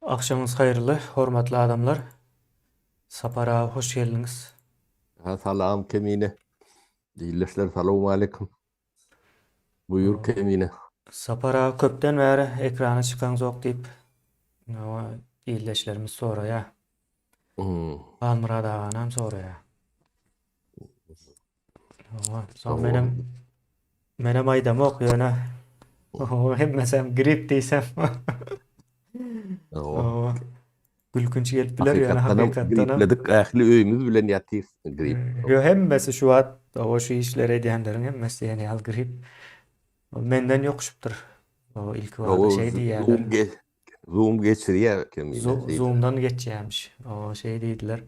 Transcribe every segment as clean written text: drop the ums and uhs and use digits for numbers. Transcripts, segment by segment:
Agşamyňyz haýyrly, hormatly adamlar. Sapar aga hoş geldiňiz. Ha salam Kemine. Ildeşler salowmaleýkim. Buýur Kemine. Sapar aga köpden bäri ekrana çykaňzok diýip ildeşlerimiz soraýar. Halmyrat aganam soraýar. Soň menem menem aýdamok ýöne hemmesem grip diýsem. Hawa. Gülkünç gelip biler ýöne hakykatdanam. Gripledik ähli öýümiz bilen ýatyrys grip. Ýo hemmesi şu wagt hawa şu işleri edýänleriň hemmesi diýen ýaly grip. Menden ýokuşypdyr. O ilki bada şeý diýýärler. Zoom geçirýär kemine. Zoomdan geçýärmiş. O şeý diýdiler.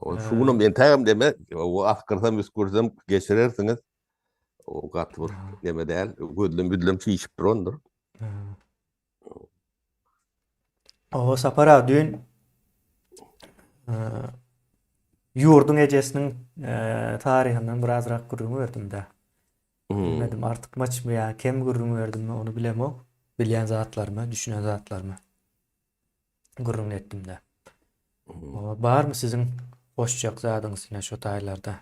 O şu günüm entägem deme, o askyrsam üskürsem geçirersiňiz. O gaty bir neme däl, gözlem büzlem çişip durandyr. O Sapar aga düýn ýurduň ejesiniň taryhyndan birazrak gürrüň berdim-de. Bilmedim artykmaçmy ýa kem gürrüň berdimmi ony bilemok. Bilýän zatlarymy, düşünen zatlarymy gürrüň etdim-de. Barmy siziň goşjak zadyňyz ine şu taýlarda?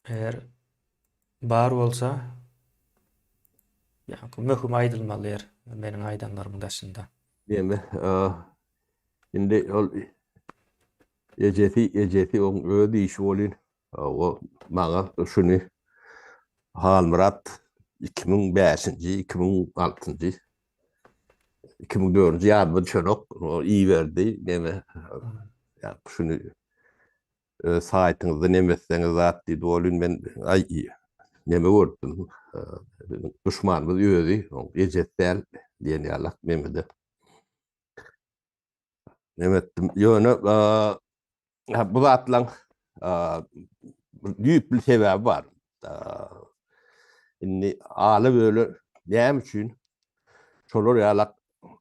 Eger bar bolsa, ýa-da möhüm aýdylmaly ýer meniň aýdanlarymyň daşynda. Diýme, indi ol ejesi, ejesi oň öz işi bolýn. O maňa şuny Halmyrat 2005-nji, 2006-njy, 2004-nji ýadyma düşenok, iberdi, neme, ýa şuny Öz saýtyňyzda neme etseňiz zat diýdi welin men aý neme görüpdim. Duşmanymyz özi, oň ejesi däl diýen ýalak nemede. Neme etdim. Ýöne bu zatlaň düýpli sebäbi bar. Indi ala böle näme üçin şolar ýalak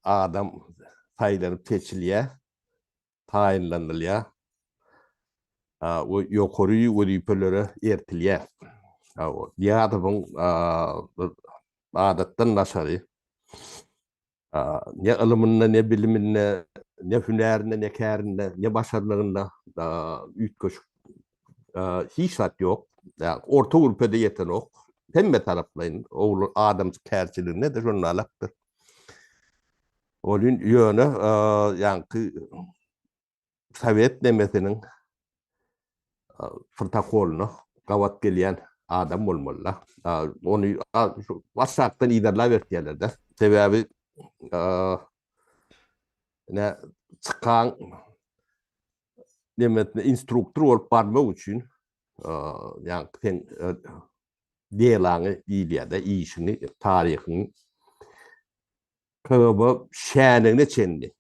adam saýlanyp seçilýär? taýynlanylýar we ýokary wezipelere ertilýär. Nyýazowyň adatdan daşary ne ylymynda, ne biliminde, ne hünärinde, ne kärinde, ne başarnygynda üýtgeşik hiç zat ýok. Orta gürpe-de ýetenok. Hemme taraplaýyn adamçyk kärçiliginde-de şonalakdyr. Welin ýöne ýaňky sowet nemesiniň protokolyna gabat gelýän adam bolmaly-da. Ony aşakdan yzarlap ertýärler-de. Sebäbi ine çykan nemesine instruktor bolup barmak üçin ýaňky sen delaňy diýilýär-de, işiňi, taryhyňy KGB şänigine çenli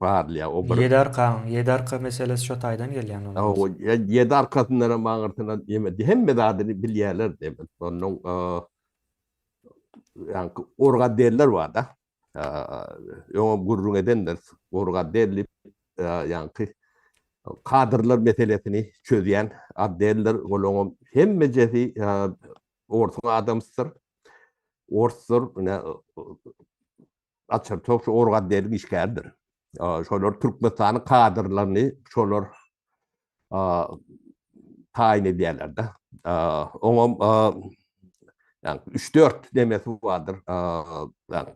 barylýar. O bir Ýedi arkaň, ýedi arka meselesi şo taýdan gelýän onda. Hawa, ýedi arkasyndan hem aňyrsyndan ýeme, hemme zadyny bilýärler diýmek. Onnoň ýaňky orgadeller bar-da. Öňem gürrüň edendiris. Orgadel diýip, ýaňky kadrlar meselesini çözýän otdeller, olaňam hemmejesi orsuň adamsydyr. Orslar ine açar tok şu orgaddeliň işgäridir. Şolar Türkmenistanyň kadrlaryny şolar taýyn edýärler-de. Oňam ýa 3-4 demesi bardyr.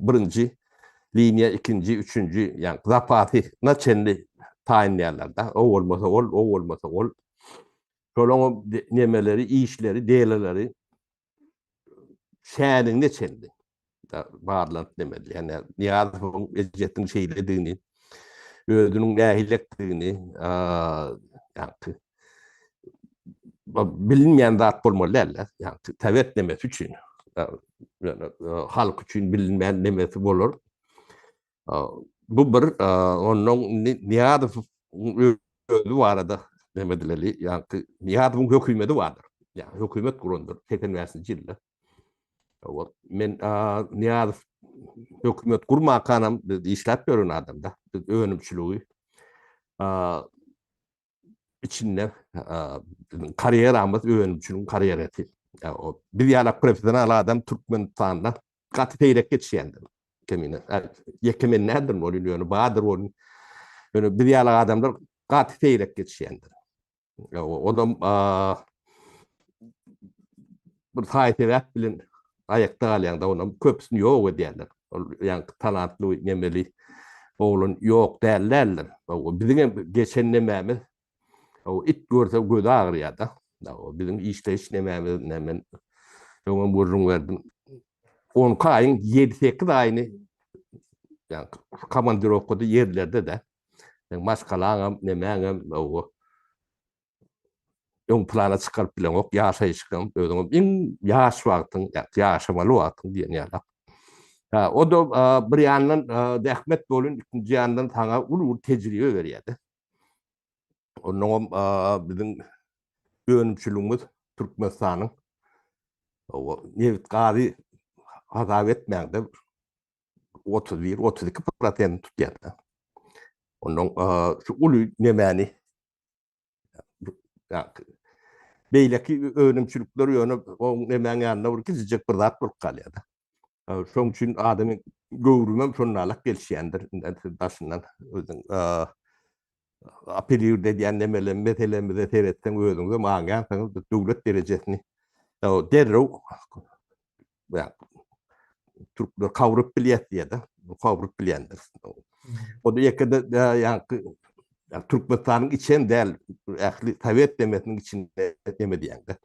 Birinji liniýa, ikinji, üçünji, ýa zapasyna çenli taýynlaýarlar-da. O bolmasa ol, o bolmasa ol. Şolaň nemeleri, işleri, deleleri şänigine çenli barlanyp demeli. Ýani Nyýazowyň ejesiniň şeýledigini, özüniň nähilekdigini, ýagny bilinmeýän zat bolmaly däl-de. Ýagny sowet nemesi üçin, halk üçin bilinmeýän nemesi bolar. Bu bir, ondan Nyýazow özi barada neme edileli, ýagny Nyýazowyň hökümeti bardyr. Ýagny hökümet gurandyr 85-nji ýylda. Men Nyýazow hökümet gurmakanam biz işläp ýören adamda. Biz önümçiligi içinde biziň karýeramyz önümçiligiň karýerasy. Biz ýaly professional adam Türkmenistanda. gaty seýrek geçýändir. Kemine. Ýeke men däldirin ol ýöne bardyr ol. Ýöne biz ýaly adamlar gaty seýrek geçýändir. Odam bir saý sebäp bilen aýakda galýaňda onam köpüsini ýok edýärler. Ol ýaňky talantly nemeli oglan ýok däl däldir. Biziň hem geçen nemämiz it görse gözi agyrýar-da. Biziň işleýiş nemämiz men öňem gürrüň berdim. 12 aýyň 7-8 aýyny ýaňky komandirowkada ýerlerde-de Seň maşgalaňam, nemäňem, owo, öň plana çykaryp bileňok, ýaşaýşyňam, özüňem iň ýaş wagtyň, ýaşamaly wagtyň diýen ýaly. Ha, o-da bir ýandan zähmet bolun, ikinji ýandan saňa uly bir tejribe berýär-de. Onnoňam biziň önümçiligimiz Türkmenistanyň owo, nebit gazy hasap etmäňde 31, 32 prosent tutýar. Ondan şu uly nemäni beýleki önümçilikler ýöne o nemäň ýanynda bir kiçijek bir zat bolup galýar. Şoň üçin adamyň göwrümem şonalak gelişýändir. Indi daşyndan özüň apelirde edýän nemele meselemize seretseň özüňizem aňýarsyňyz biz döwlet derejesini derrew türkler kawrup bilýär diýýär-de. Kawrup bilýändir. O da ýeke-de ýaňky Türkmenistanyň içem däl, ähli sowet demesiniň içinde neme diýende.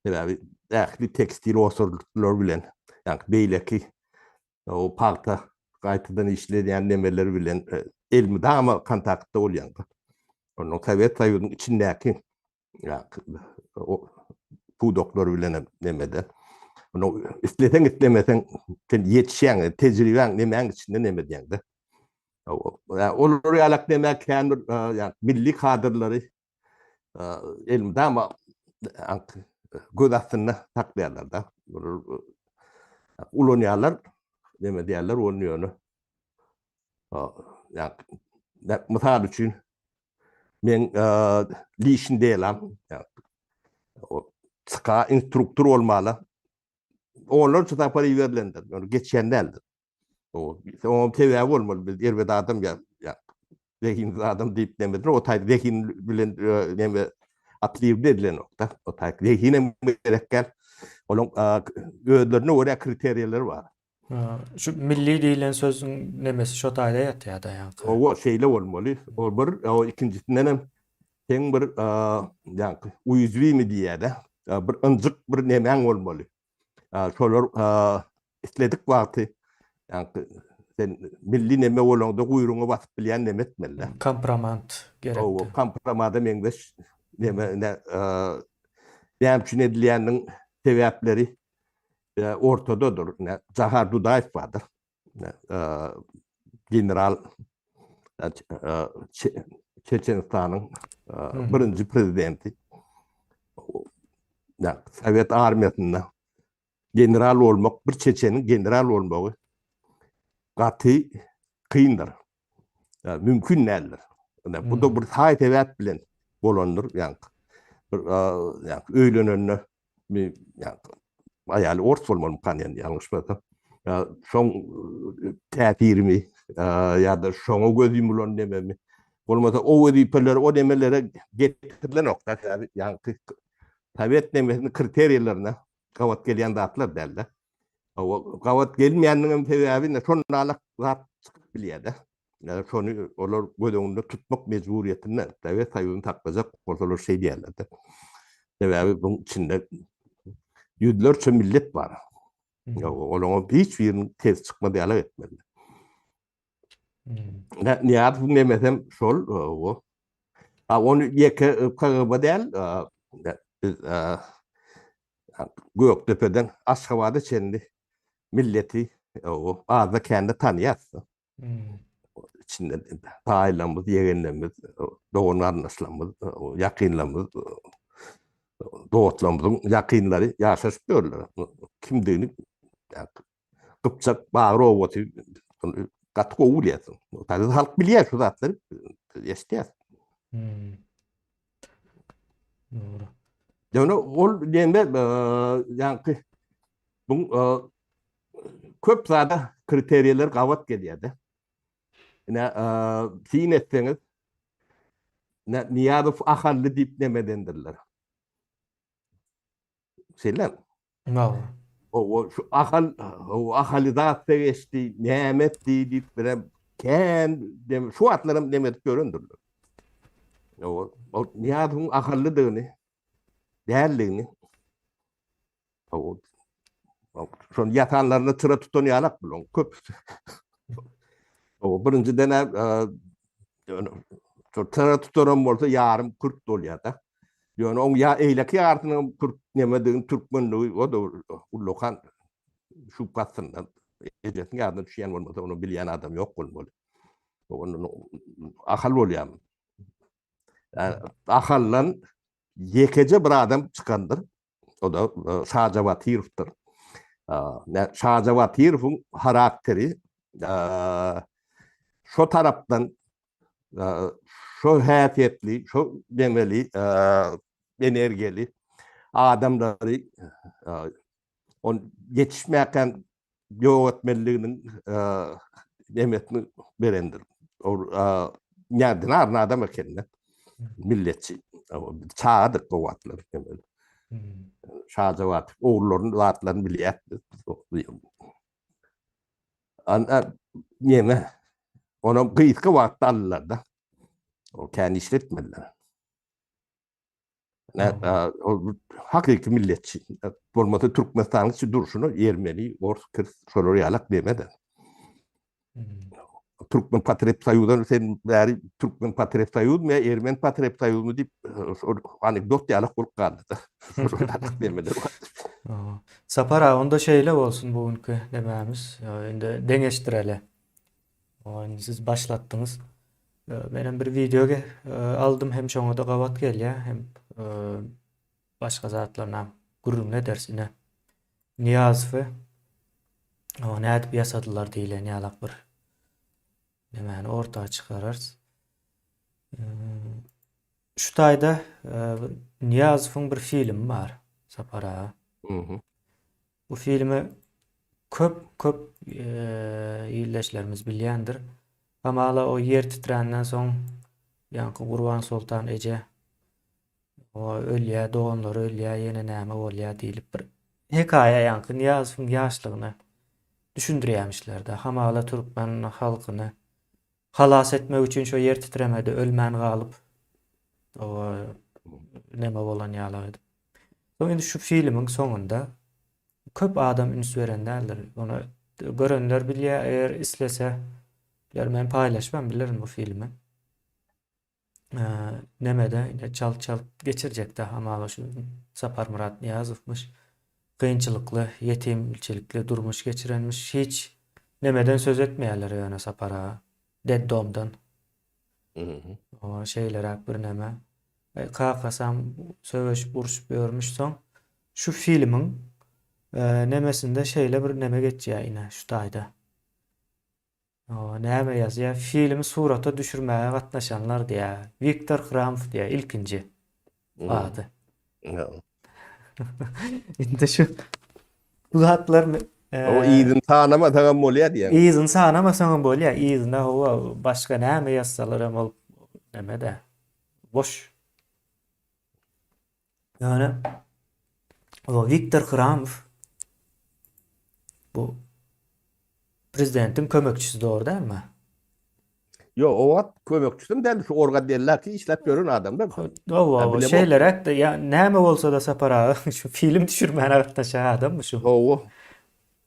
Sebäbi ähli tekstil osurluklar bilen, ýaňky beýleki o pagta gaýtadan işlenýän nemeler bilen elmydama kontaktda bolýaň-da. Ondan Sowet Soýuzynyň içindäki pudaklar bilen hem nemede. Onu isleseň islemeseň sen ýetişýäň, tejribeň nemäň içinde neme diýeňde. Olar ýalak neme kän bir milli kadrlary elmydama göz astynda saklaýarlar da. Ulanýarlar, neme diýerler ony ýöne. Mysal üçin Men lişin delam. Çyka instruktor bolmaly. Onlarça sapar iberilendir. Ýöne geçýän däldir. O oňa sebäbi bolmaly. Biz erbet adam ýa ýa zehinsiz adam diýip nemedir. O taý zehin bilen neme atlyp edilenok-da. O taý zehinem gerek däl. Onuň özlerine görä kriteriýalary bar. Şu milli diýlen sözüň nemesi şo taýda ýatýar-da ýaňky. Hawa, şeýle bolmaly. O bir, o ikinjisinden hem seň bir ýaňky uýuzwimi diýýär-de, bir ynjyk bir nemäň bolmaly. Şolar isledik wagty ýaňky sen milli neme bolaňda guýrugyňa basyp bilýän neme etmeli-dä. Kompromant gerekdi. Hawa, kompromata meňzeş neme näme üçin edilýäniniň sebäpleri ortadadyr. Jahar Dudaýew bardyr. General Çeçenistanyň birinji prezidenti. Sowet armiýasynda general bolmak, bir çeçeniň general bolmagy gaty kyndyr. Mümkin däldir. Bu da bir saý sebäp bilen bolandyr. Ýa bir öýlenende aýaly ors bolmalymykan ýa ýalňyşmasam. Şoň täsirimi ýa-da şoňa göz ýumulan nememi bolmasa o wezipeler o nemelere getirilenok da sebäbi ýaňky sowet nemesiniň kriteriýalaryna gabat gelýän zatlar dälde. O gabat gelmeýäniniň hem sebäbi ine şonalak zat çykyp bilýär-de. Şony olar göz öňünde tutmak mejburyýetinde Sowet Soýuzyny saklajak bolsalar şeý diýerler-de. Sebäbi buň içinde ýüzlerçe millet bar. Olaryň hiç biriniň sesi çykmaz ýaly etmeli. Nyýazowyň nemesem şol, o. A ony ýeke KGB däl, biz Gökdepeden Aşgabada çenli milleti azda-kände tanýarys. İçinde daýylarymyz, ýegenlerimiz, dogan garyndaşlarymyz, ýakynlarymyz, dostlarymyzyň ýakynlary ýaşaşyp ýörler. Kimdigini Gypjak Bagyr obasy gaty gowy bilýärsiň. Tabii halk bilýär şu zatlary eşidýär. Hmm. Doğru. Ýöne ol diýende, ýaňky bu. Köp zada kriteriýalar gabat gelýär-de. Ine, syn etseňiz, ine, Nyýazow ahally diýip neme edendirler. Şeýle. Hawa. Hawa, şu Ahal, hawa, ahalizasiýa geçdi, näme etdi diýip birem kän dem, şu wagtlaram neme edip ýörendirler. Hawa, ol Nyýazowyň ahallydygyny, däldigini Hawa. Şony ýasanlaryna çyra tutan ýalak bulaň köpüsi. Hawa, birinjiden-ä çyra tutanam bolsa ýarym kürt bolýar-da. Ýöne oň ýa eýleki ýarysynyň kürt nemedigini, türkmenligi o-da ullakan şübhe astynda. Ejesiniň ýadyna düşýän bolmasa, ony bilýän adam ýok bolmaly. Ondan Ahal bolýarmy? Ahaldan ýekeje bir adam çykandyr. O da Şaja Batyrowdyr. Şaja Batyrowyň harakteri şo tarapdan şo häsiýetli, şo demeli, energiýaly adamlary on ýetişmäkän ýok etmeliliginiň nemesini berendir. Ol närdin adam eken-de. Milletçi. Çagadyk o wagtlar. Şaja Batyr ogullaryny zatlaryny bilýär. Ana neme? Onam gysga wagtda aldylar-da. O kän işletmediler. Ol hakyky milletçi. Bolmasa Türkmenistanyň içi durşuna ermeni, ors, kirs şolar ýalak demedi. Türkmen Patrep Soýuzdan sen bäri Türkmen Patrep Soýuzmy ýa Ermeni Patrep Soýuzmy diýip şol anekdot ýalak bolup galdy. Şolar demedi. Sapar aga onda şeýle bolsun bu günki nemämiz. Indi deňeşdireli. Indi siz başlatdyňyz. Menem bir wideo aldym hem şoňa-da gabat gelýär hem başga zatlaryna gürrüň ederis ine. Nyýazowy nädip ýasadylar diýlen ýalak bir nemäni orta çykararys. Şu taýda Nyýazowyň bir filmi bar Sapar aga. Bu filmi köp köp ildeşlerimiz bilýändir. Hamala o ýer titränden soň ýaňky Gurbansoltan eje o ölýär, doganlary ölýär, ýene näme bolýar diýlip bir hekaýa ýaňky Nyýazowyň ýaşlygyny düşündirýämişler-de. Hamala türkmen halkyny halas etmek üçin şo ýer titremede ölmän galyp o neme bolan ýaly edip. Soň indi şu filmiň soňunda köp adam üns beren däldir. Ony görenler bilýär, eger islese biler men paýlaşybam bilerin bu filmi. Nemede ine çalt çalt geçirjekde hamala şu Saparmyrat Nyýazowmyş. Kynçylykly, ýetimçilikli durmuş geçirenmiş. Hiç nemeden söz etmeýärler ýöne Sapar aga. Detdomdan. Şeýleräk bir neme. Kakasam söweşip urşup ýörmüş soň şu filmiň nemesinde şeýle bir neme geçýär ine şu taýda. Näme ýazýar? Filmi surata düşürmäge gatnaşanlar diýýär. Wiktor Hramow diýýär ilkinji ady. Indi şu bu zatlar O yzyny sanamasaňam bolýar diýýäň. Yzyny sanamasaňam bolýar. Yzyna hawa başga näme ýazsalar hem ol neme-de boş. Ýöne o Wiktor Hramow bu prezidentiň kömekçisi dogry dälmi? Ýok, o wagt kömekçisem däldi, şu orgadelläki işläp ýören adamlar. Hawa, hawa, şeýleräk-de, ýa näme bolsa-da Sapar aga şu film düşürmäne gatnaşýan adammy şu? Hawa.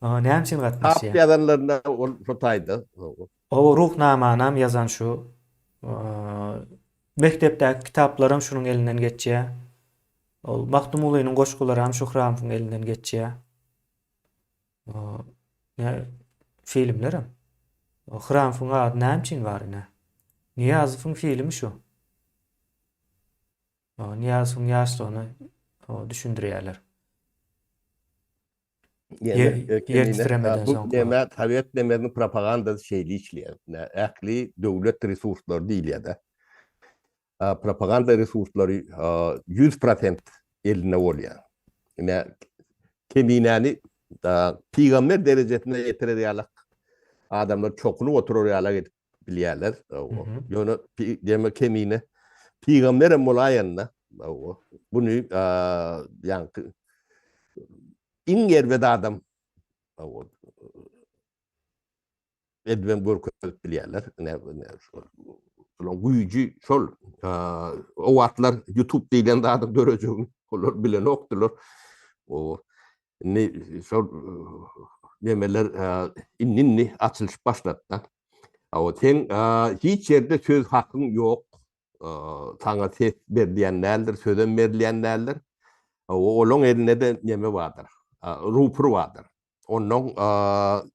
Aha, näme üçin gatnaşýar? Tap ýazanlarynda ol şo taýda. Hawa. Hawa, Ruhnamanam ýazan şu. Mekdepdäki kitaplaram şunuň elinden geçýär. Ol Magtymgulynyň goşgularam şu Hramowyň elinden geçýär. Ne filmlerem. Hramfyň ady näme üçin bar ine? Nyýazowyň filmi şu. Nyýazowyň ýaşlygyny düşündirýärler. Ýer titremeden soň. Näme sowet nemesiniň propagandasy şeýle işleýär. Ähli döwlet resurslary diýilýär-de. Propaganda resurslary 100% elinde bolýar. Ine, Keminäni. Pygamber derejesine ýetirer ýalak adamlar çokunyp oturar ýalak edip bilýärler. Ýöne deme kemine pygamberem bolaýanda buny ýaňky iň erbet adam edibem görkezip bilýärler. Şolaryň güýji şol. O wagtlar YouTube diýlen zadyň dörejegini olar bilenokdylar. O indi şol nemeler indi-indi açylyşyp başlady-da. O sen hiç ýerde söz hakyň ýok. Saňa ses berilýän däldir, sözem berilýän däldir. Olaň elinde-de neme bardyr? Rupur bardyr. Ondan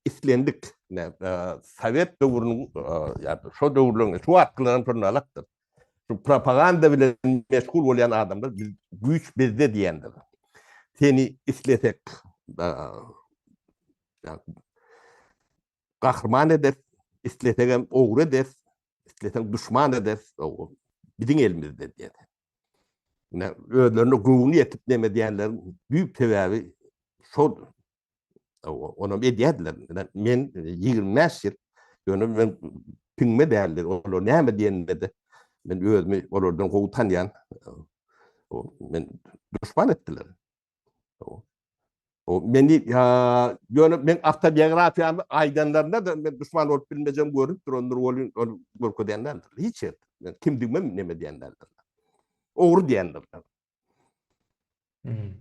islendik sowet döwrüniň ýa-da şo döwürleriň şu wagtkylaryň şonda alakdyr. Şu propaganda bilen meşgul bolýan adamlar biz güýç bizde diýendir. Seni islesek gahryman ederis, islesegem ogry ederis, isleseň duşman ederis, biziň elimizde diýen. Ine, özlerine göwni ýetip neme diýenleriň düýp sebäbi şol. Onam edýärdiler. Men 25 ýyl, ýöne men piňme däldi. Olar näme diýeninde-de men özümi olardan gowy tanýan. Men duşman etdiler. O meni ýöne men awtobiografiýamy aýdanlarynda-da men duşman bolup bilmejegim görünip durandyr welin ony görkezýän däldir. Hiç ýerde. Men kimdigimem neme diýen däldir. Ogry diýendirler. Hmm.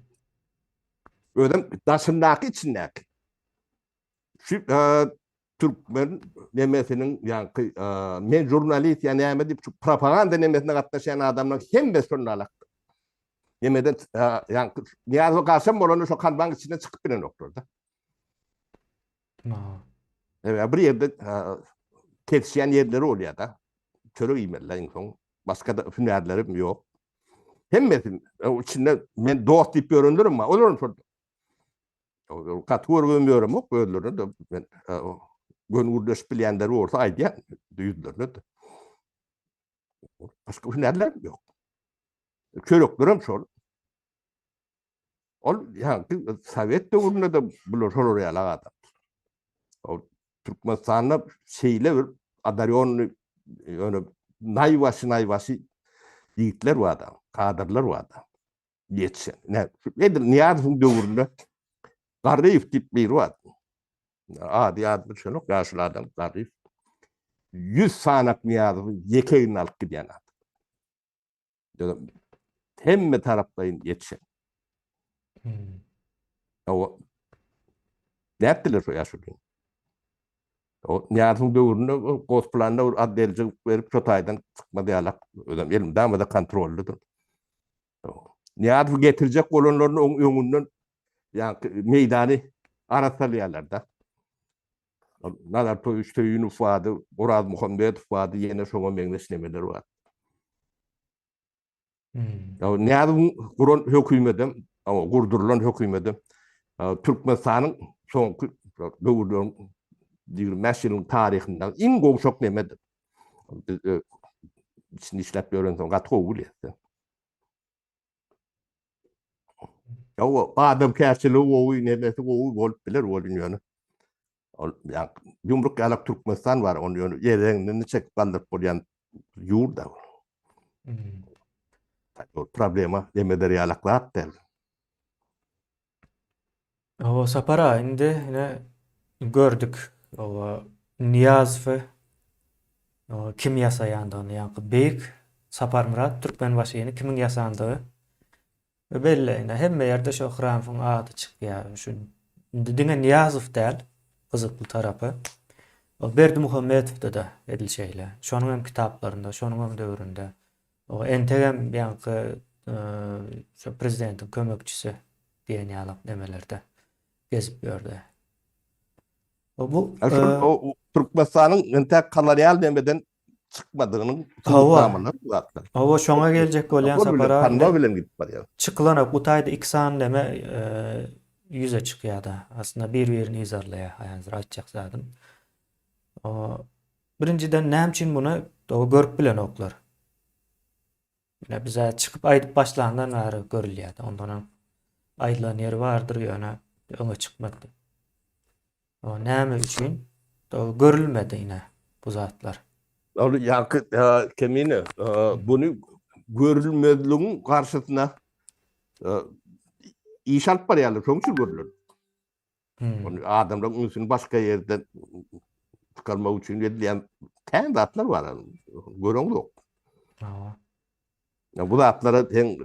Özem daşyndaky içindäki. Şu türkmen nemesiniň ýaňky men žurnalist ýa näme diýip şu propaganda nemesine gatnaşýan adamlaryň hemmesi şonda alakdyr. Nemeden ýaňky Nyýazowa garşam bolanda şo kanbaň içinden çykyp bilenoklar-da. Evet, bir ýerde kesişýän ýerleri bolýar-da. Çörek iýmeliler iň soň. Başga-da hünärlerim ýok. Hemmesi içinde men dost diýip ýörenlerim bar. Olaram şol gaty görübem ýöremok özlerine de men göni gürleşip bilýänleri bolsa aýdýan ýüzlerine de. Başga hünärlerim ýok. Çöreklerem şol. Ol ýaňky sowet döwründe de bular şolar ýaly adam. Ol Türkmenistanda şeýle bir adarýonny ýöne naýbaşy naýbaşy ýigitler bardy, kadrlar bardy. Ýetişen. Ne, edil Nyýazowyň döwründe Garryýew diýip biri bardy. Ady ýadyma düşenok, ýaşuly adam Garryýew. 100 sanak Nyýazowy ýeke eline alyp gidýän adam. Hemme taraplaýyn ýetişen. Hmm. O nätdiler şo ýaşuly? O Nyýazowyň döwründe Gosplanda bir otdeljik berip şo taýdan çykmaz ýalak. Özem elmydama-da kontrollydyr. Nyýazowy getirjek bolanlaryny oň öňünden ýaňky meýdany arassalaýarlar-da. Nazar Toýuç Söýünow bardy, Oraz Muhammedow bardy, ýene şoňa meňzeş nemeler bar. Hmm. Ya Nyýazowyň guran hökümetem, gurdurylan hökümetem Türkmenistanyň soňky döwürleriň 25 ýylyň taryhynda iň gowşak nemedir. Biz içinde işläp ýörensoň gaty gowy bilýäs. Ýa adamkärçiligi gowy, nemesi gowy bolup biler welin ýöne. Ol ýa ýumruk ýalak Türkmenistan bar, ony ýöne ýereňden çekip galdyryp bolýan ýurt da. Hmm. Ol problema demeder ýalak zat däl. Hawa Sapar aga indi ine gördük hawa Nyýazowy kim ýasaýandygyny ýaňky beýik Saparmyrat Türkmenbaşyny kimiň ýasandygy belli ine hemme ýerde şo Hramowyň ady çykýar şu indi diňe Nyýazow däl gyzykly tarapy ol Berdimuhamedowda-da edil şeýle şonuň hem kitaplarynda şonuň hem döwründe O entegem ýaňky şo prezidentiň kömekçisi diýen ýalak nemelerde gezip ýördi. O bu o Türkmenistanyň entek kolonial nemeden çykmadygynyň subutnamalary bu zatlar. Hawa, şoňa geljek bolýan Sapar aga. Panma bilen gidip barýar. Çykylanok, bu taýda iki sany neme ýüze çykýar-da. Aslynda bir-birini yzarlaýar, häzir aýtjak zadym. Birinjiden näme üçin muny doga görüp bilenoklar? Ine bize çykyp aýdyp başlandan bäri görülýär. Ondan hem aýdylan ýeri bardyr ýöne. Öňe çykmady. O näme üçin? Görülmedi ine bu zatlar. Ol ýaňky Kemine buny görülmezligiň garşysyna iş alyp barýarlar, şonuň üçin görüler. Ony adamlaryň ünsüni başga ýerden çykarmak üçin edilýän kän zatlar bar. Göreňzok. Hawa. Ya bu zatlara sen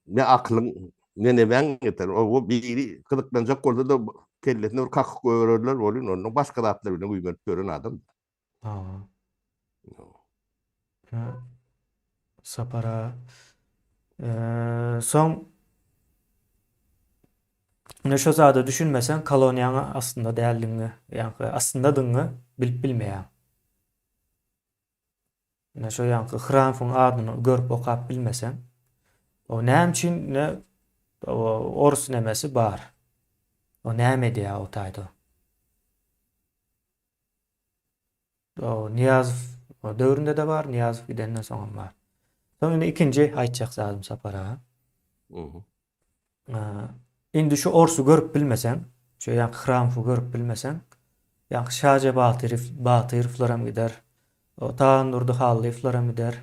ne aklyň ne nemäň ýeter. O biri gyzyklanjak bolsa da kellesine bir kakyk goýbererler bolýan, ondan başga zatlar bilen güýmenip ýören adam. Hawa. Sapara soň ine şo zada düşünmeseň koloniýaň aslynda däldigiňi, ýaňky aslyndadygyňy bilip bilmeýäň. Ine şo ýaňky Hramfyň adyny görüp okap bilmeseň, o näme üçin ine orus nemesi bar. O näme edýär o taýda? O Nyýazow döwründe-de bar, Nyýazow gidenden soňam bar. Soň indi ikinji aýtjak zadym Sapar aga. Indi şu orsy görüp bilmeseň, şu ýaňky Hramowy görüp bilmeseň, ýaňky Şaja Batyrow, Batyrowlaram gider. O Tagandurdy Hallyýewlaram gider.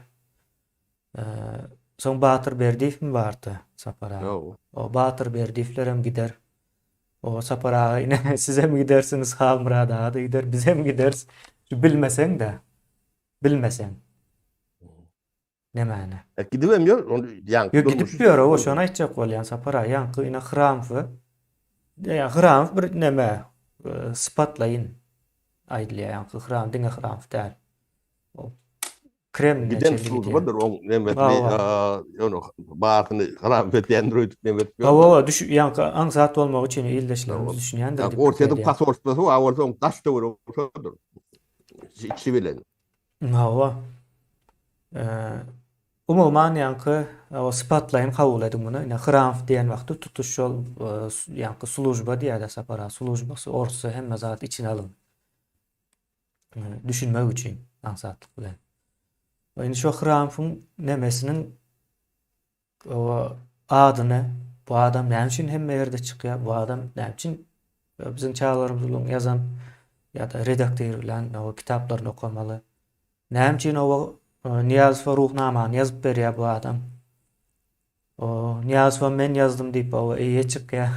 Soň Batyr Berdiýewmi bardy Sapar aga? O Batyr Berdiýewlerem gider. O Sapar aga ine sizem gidersiňiz, Halmyrat aga-da gider, bizem gideris. Şu bilmeseň-de, bilmeseň. Nämäni? E, gidibem ýör, ony ýaňky Ýok, gidip ýör, owa, şony aýtjak bolýan Sapar aga, ýaňky ine Hramowy, ýa Hramow bir neme, e, sypatlaýyn aýdylýar, ýaňky Hram diňe Hramow däl. O Kremline Giden çenli gidýär. službadyr oň nemesini, Hawa. ýöne barysyny haram edýändir öýdüp neme edip ýörler. Hawa, hawa, düş, ýaňky aňsat bolmagy üçin ildeşlerimiz düşünýändir diýip pikir Orsýetiň edýän. posolstwasy bar bolsa oň daş töweregi şodur. Içi bilen. Hawa. Umuman ýaňky sypatlaýyn kabul ediň muny. Ine Hramow diýen wagty tutuş şol ýaňky služba diýýärler Sapar aga, službasy, orsy hemme zat içine alyň. Düşünmek üçin aňsatlyk bilen. Indi şo Hramowyň nemesiniň adyny bu adam näme üçin hemme ýerde çykýar, bu adam näme üçin biziň çagalarymyz bilen ýazan ýa-da redaktir bilen o kitaplaryny okamaly. Näme üçin o Nyýazowa Ruhnamany ýazyp berýär bu adam? O Nyýazowa men ýazdym diýip o eýe çykýar.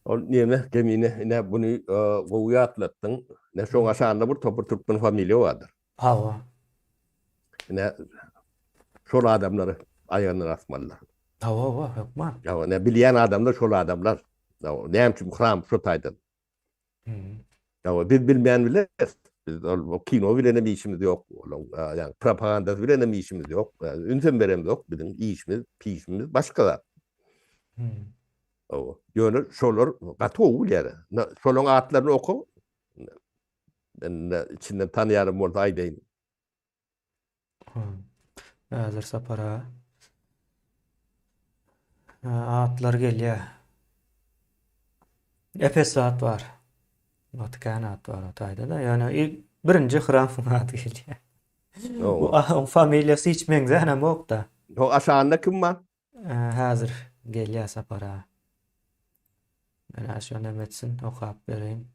Ol neme Kemine ine buny gowy ýatlatdyň. Ine şoň aşagynda bir topar türkmen familiýa bardyr. Hawa. Ine şol adamlary aýagyndan asmalylar. Hawa, hawa, hökman. Hawa, ine bilýän adamlar şol adamlar. Hawa, näme üçin hram şo taýdan. Hawa, biz bilmeýän bileris. Biz ol kino bilen hem işimiz ýok. Olaň ýagny propagandasy bilen hem işimiz ýok. Ünsem beremzok. Biziň işimiz, pişimiz başga zat. Hawa. Ýöne şolar gaty gowy bilýär. Şolaň atlaryny oka. Men içinden tanýanym bolsa aýdaýyn. Häzir Sapar aga. Atlar gelýär. Epes zat bar. Gaty kän at bar o taýda-da. Ýöne birinji Hramyň ady gelýär. Bu oň familiýasy hiç meňzänemok-da. O aşagynda kim bar? Häzir gelýär Sapar aga. Menä şony hem etsin, okap bereýin.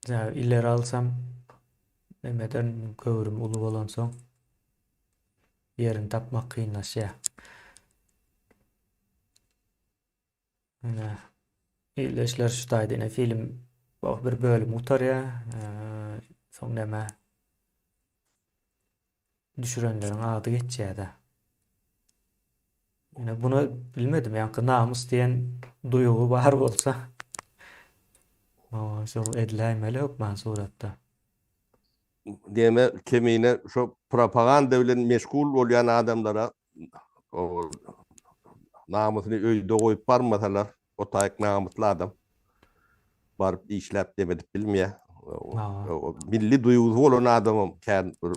Ýa ileri alsam nemeden göwrüm uly bolansoň ýerini tapmak kynlaşýar. Ine ildeşler şu taýda ine film bir bölüm gutarýar. Soň näme düşürenleriň ady geçýär-de. Ine bunu bilmedim, ýaňky namys diýen duýgy bar bolsa, şol ediläýmeli hökman suratda. Diýme, kemine şo propaganda bilen meşgul bolýan adamlara namysyny öýde goýup barmasalar, o taýyk namysly adam baryp işläp dem edip bilmeýär. Milli duýgusy bolan adamam kän bir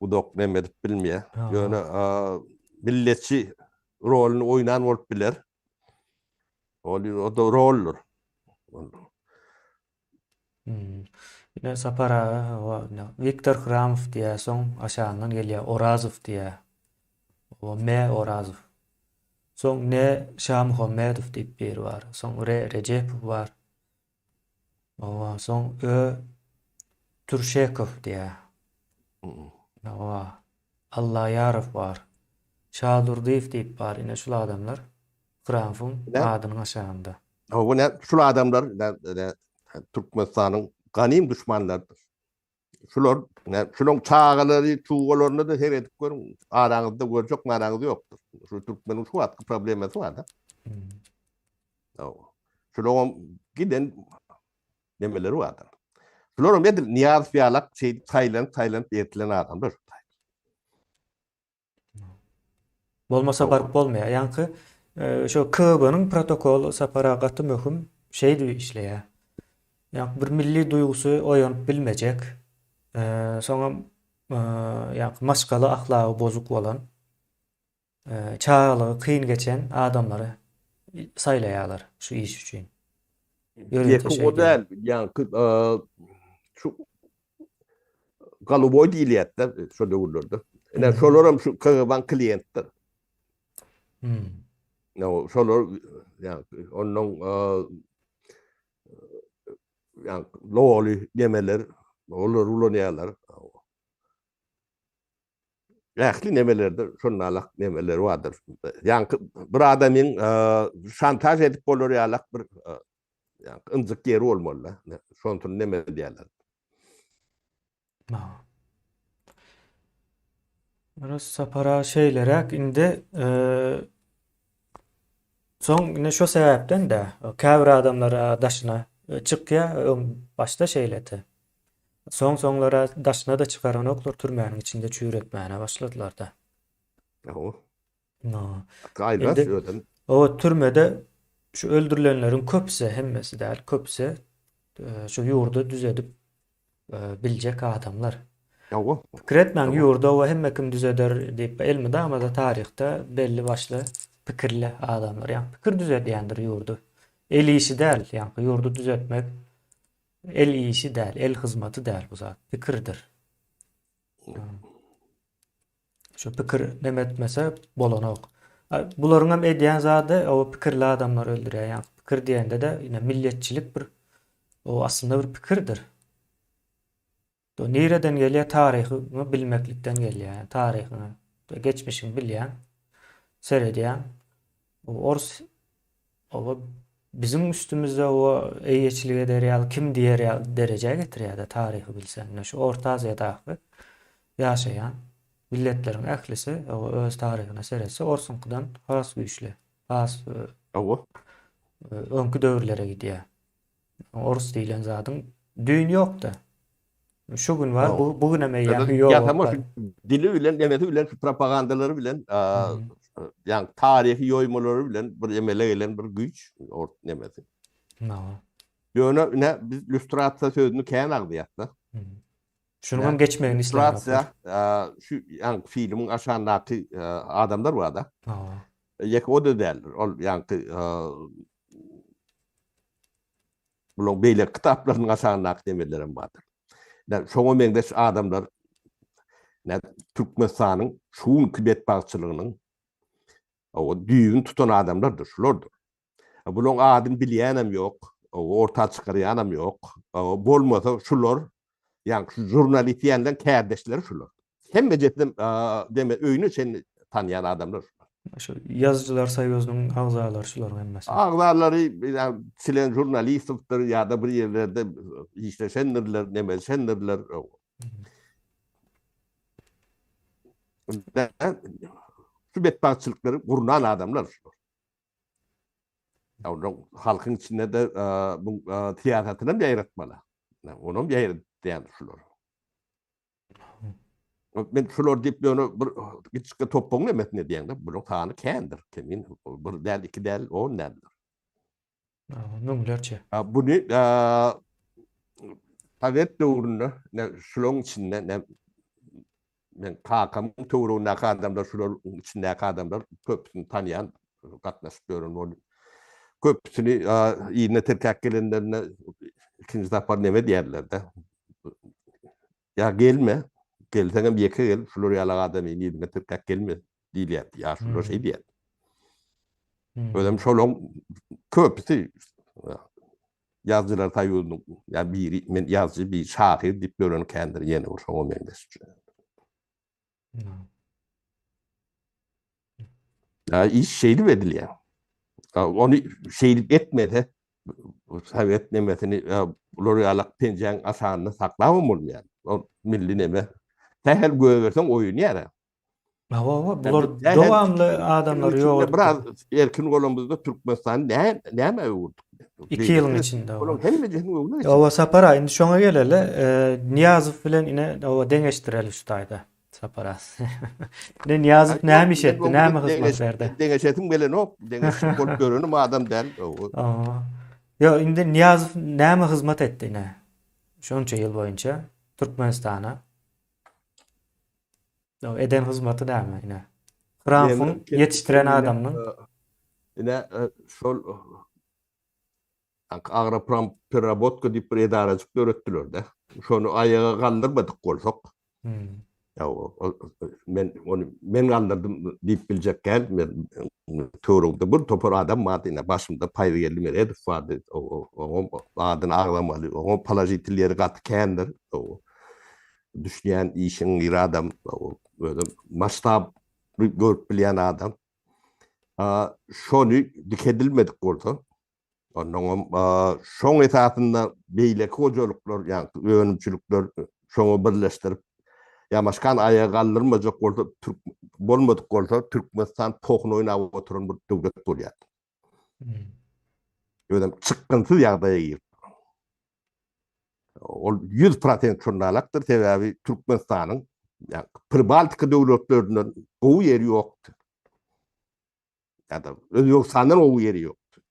uzak dem edip bilmeýär. Ýöne milletçi roluny oýnan bolup biler. Ol o da roldur. Ine Sapar aga hawa ine Wiktor Hramow diýýär soň aşagyndan gelýär Orazow diýýär. O M Orazow. Soň N Şamuhammedow diýip biri bar. Soň R Rejepow bar. Owa, soň Ö Türşekow diýýär. Owa. Allaýarow bar. Şadurdyýew diýip bar. Ine şul adamlar Kramowyň adynyň aşagynda. Hawa, ne şul adamlar ne Türkmenistanyň ganym duşmanlarydyr. Şular, şularyň çagalary, çugalaryna-da seredip görüň, araňyzda görjek maraňyz ýokdur. Şu türkmeniň şu wagtky problemasy bar-da. Şularyň giden nemeleri bardyr. Şularyň edil Nyýazow ýalak şeýdip saýlanyp, saýlanyp ertilen adamlar. Bolmasa baryp bolmaýar. Ýaňky şo KGB-niň protokoly Sapar aga gaty möhüm şeýdip işleýär. Ýaňky bir milli duýgusy oýanyp bilmejek, soňam ýaňky maşgala ahlagy bozuk bolan, çagalygy kyn geçen adamlary saýlaýarlar şu iş üçin. Ýörite şeýdýär. O däl, ýaňky şu Goluboý diýilýärdi şo döwürlerde. Ine şolar hem şu KGB-niň klientdir. Hmm. No, şolar ýa ondan ýa loly demeler olar ulanýarlar. Ähli nemelerde şonalak nemeler bardyr. Ýaňky bir adamyň şantaž edip bolar ýalak bir ýaňky ynjyk ýeri bolmaly. Şonsyny neme edýärler. Biraz Sapara şeýleräk indi soň indi şo sebäpden de käbir adamlar daşyna çykýar öň başda şeýledi. Soň-soňlara daşyna-da çykaranoklar, türmäniň içinde çüýretmäne başladylar-da. Hawa. Gaýrat Indi özem. o türmede şu öldürilenleriň köpüsi, hemmesi däl, köpüsi e, şu ýurdy düzedip e, biljek adamlar. Hawa. Pikir etmäň, Hawa. ýurdy oba hemme kim düzeder diýip, elmydama-da taryhda belli başly pikirli adamlar, ýagny pikir düzedýändir ýurdy. El işi däl, ýagny ýurdy düzetmek El işi däl, el hyzmaty däl bu zat, pikirdir. Şu pikir neme etmese bolanok. Bularyň hem edýän zady o pikirli adamlar öldürýär. Ýa pikir diýende-de ýene milletçilik bir o aslynda bir pikirdir. Do nireden gelýär? Taryhyňy bilmeklikden gelýär. Taryhyňy, geçmişiňi bilýäň, seredýäň. Ors oba biziň üstümizde o eýeçilik eder ýaly kim diýer ýaly derejä getirýär-de taryhy bilseň. Ine şu Orta Aziýadaky ýaşaýan milletleriň ählisi öz taryhyna seretse orsuňkydan has güýçli, has Hawa. öňki döwürlere gidýär. Orus diýlen zadyň düýn ýokdy. Şu gün bar, bu bu günem eýýäm ýok. Ýasama şu dili bilen, nemesi bilen, şu propagandalary bilen, ýagny taryhy ýoýmalary bilen bir emele gelen bir güýç ors nemesi. Ýöne ine biz lýustrasiýa sözüni kän agzaýas-da. Şunuň hem geçmegini isleýär. Lýustrasiýa şu ýagny filmiň aşagyndaky adamlar bar-da. Ýeke o-da däldir. Ol ýaňky bularyň beýleki kitaplarynyň aşagyndaky nemelerem bardyr. Ýa şoňa meňzeş adamlar nä Türkmenistanyň şu günki betbagtçylygynyň o düýbüni tutan adamlardyr, şulardyr. Bularyň adyny bilýänem ýok, orta çykarýanam ýok. Bolmasa şular Ýagny şu žurnalist diýenden kärdeşleri şular. Hemmejesinem deme öýüne çenli tanýan adamlar şular. Şu ýazyjylar soýuzynyň agzalary şularyň hemmesi. Agzalary ýa çlen žurnalistowdyr ýa-da bir ýerlerde işleşendirler, nemelşendirler. Şu betbagtçylyklary gurnan adamlar şular. Ýa halkyň içinde-de bu syýasatyny hem ýaýratmaly. Onam ýaýratýan şular. Men şular diýip ýöne bir kiçijik topuň nemesini edýäň-de, bunuň sany kändir. Kemin bir däl, iki däl, on däldir. Müňlerçe. Buny sowet döwründe şularyň içinde Men kakamyň töweregindäki adamlar, şularyň içindäki adamlar köpüsini tanýan, gatnaşyp ýören bolup. Köpüsini yzyna tirkäp gelenlerinde ikinji sapar neme diýerler-de. Ýa gelme, gelseňem ýeke gel, şular ýaly adamy yzyna tirkäp gelme. diýilýärdi. Ýaşulular şeý diýýärdi. Özem şolaň köpüsi Ýazyjylar soýuzynyň ýa biri men ýazyjy, biri şahyr diýip ýören kändir ýene bir şoňa meňzeş. Ýa iş şeýdip edilýär. Ony şeýdip etmese sowet nemesini bular ýalak penjäň aşagynda saklabam bolmaýar. Ol milli neme. Sähel gögerseň oýunýar. Hawa, hawa, bular dowamly adamlary ýok etdi. Biraz erkin bolanymyzda Türkmenistany nä nämä öwürdik? 2 ýylyň içinde. Olaryň hemmesiniň öňüne geçdi. Hawa, Sapar aga, indi şoňa geleli. Nyýazow bilen ine, hawa, deňeşdireli şu taýda. Sapar aga. Ine Nyýazow näme iş etdi, näme hyzmat berdi? Deňeşesim gelenok, deňeşip bolup ýörenim adam däl. Hawa. Ýok, indi Nyýazow näme hyzmat etdi ine? Şonça ýyl boýunça Türkmenistana. Eden hyzmaty näme ine? Trampyň ýetişdiren adamynyň. Ine şol Agroprompererabotka diýip bir edarajyk döretdiler-de. Şony aýaga galdyrmadyk bolsak. Ýa men ony men galdyrdym diýip biljek däl. Men töweregimde bir topar adam bardy, ine başymda Paýzygeldi Meredow bardy. Oňam adyny agzamaly. Oňam položitel ýeri gaty kändir. Düşünýän işiň bir adam, özem masştab görüp bilýän adam. Şony dikedilmedik bolsa, onnoňam şoň esasynda beýleki hojalyklar, ýagny önümçilikler şoňa birleşdirip, ýamaşkan aýaga galdyrmajak bolsa, türk bolmadyk bolsa, Türkmenistan pohun oýnap oturan bir döwlet bolýar. Özem çykgynsyz ýagdaýa girip. Ol 100% şondalakdyr, sebäbi Türkmenistanyň Pribaltika döwletlerinden gowy ýeri ýokdy. Ýa-da Özbegistandan gowy ýeri ýokdy.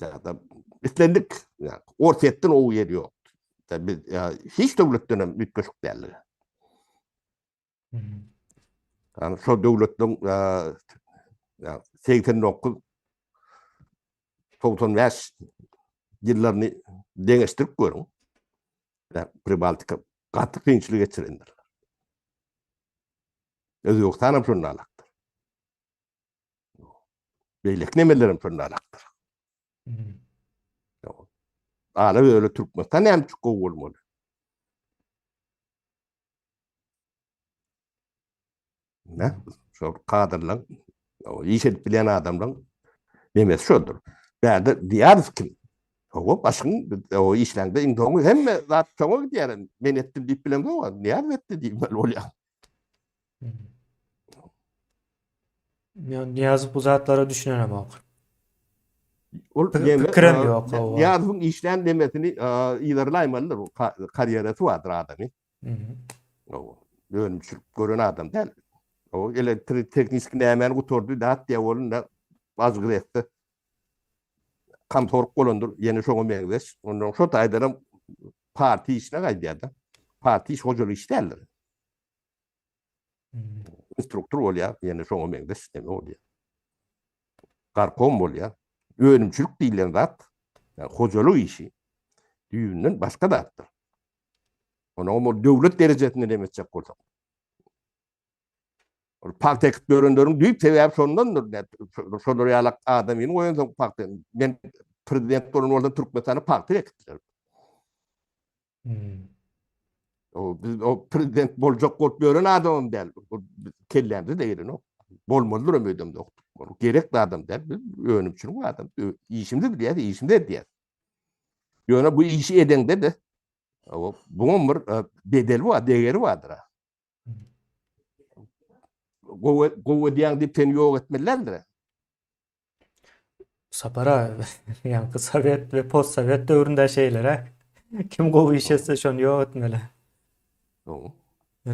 Ýa-da islendik Orsýetden gowy ýeri ýokdy. Biz hiç döwletden hem üýtgeşik däldik. Yani şo döwletleň 89 95 ýyllaryny deňeşdirip görüň. Pribaltika gaty kynçylyk geçirendir. Özbegistan hem şonda alakdyr. Beýleki nemeler hem şonda alakdyr. Ala öyle Türkmenistan näme üçin gowy bolmaly? Ne? Şol kadrlaň, iş edip bilýän adamlaň nemesi şoldur. Bärde diýýäris kim? Hawa, başyň o işläňde iň soňy hemme zat şoňa gidýär. Men etdim diýip bilemzok, Nyýazow etdi diýmeli bolýar. Nyýazow bu zatlara düşünenemok. Ol pikirem ýok. Nyýazowyň işlän nemesini yzarlaýmalydyr. Karýerasy bardyr adamy. Önümçilik gören adam däl. O elektrik tehniki nämäni gutardy, dat diýe bolun da azgyr etdi. Komsorg bolandyr, ýene şoňa meňzeş. Ondan şo taýdanam partiýa işine gaýdýar-da. Partiýa iş hojalyk iş däldir. Instruktor bolýar, ýene şoňa meňzeş neme bolýar. Garkom bolýar. Önümçilik diýlen zat, hojalyk işi düýbünden başga zatdyr. Onuň ol döwlet derejesinde neme etjek bolsak. Ol pagta ekip ýörenleriň düýp sebäbi şondandyr. Şolar ýaly adamyny goýansoň pagta. Men prezident bolan bolsam Türkmenistanda pagta ekipdiler. Hmm. O biz o prezident boljak bolup ýören adamam däl. Kellämde de gelenok. Bolmalydyr hem öýdem ýok. Gerek adam däl. Biz önümçilik adam. Işimizi bilýäs, işimizi edýäs. Ýöne bu işi edeňde de buňam bir e, bedeli bar, degeri bardyr. Gowy gowy edýäň diýip seni ýok etmelilerdir. Sapara, ýaňky sowet we postsowet döwründe şeýleräk. Kim gowy iş etse şony ýok etmeli.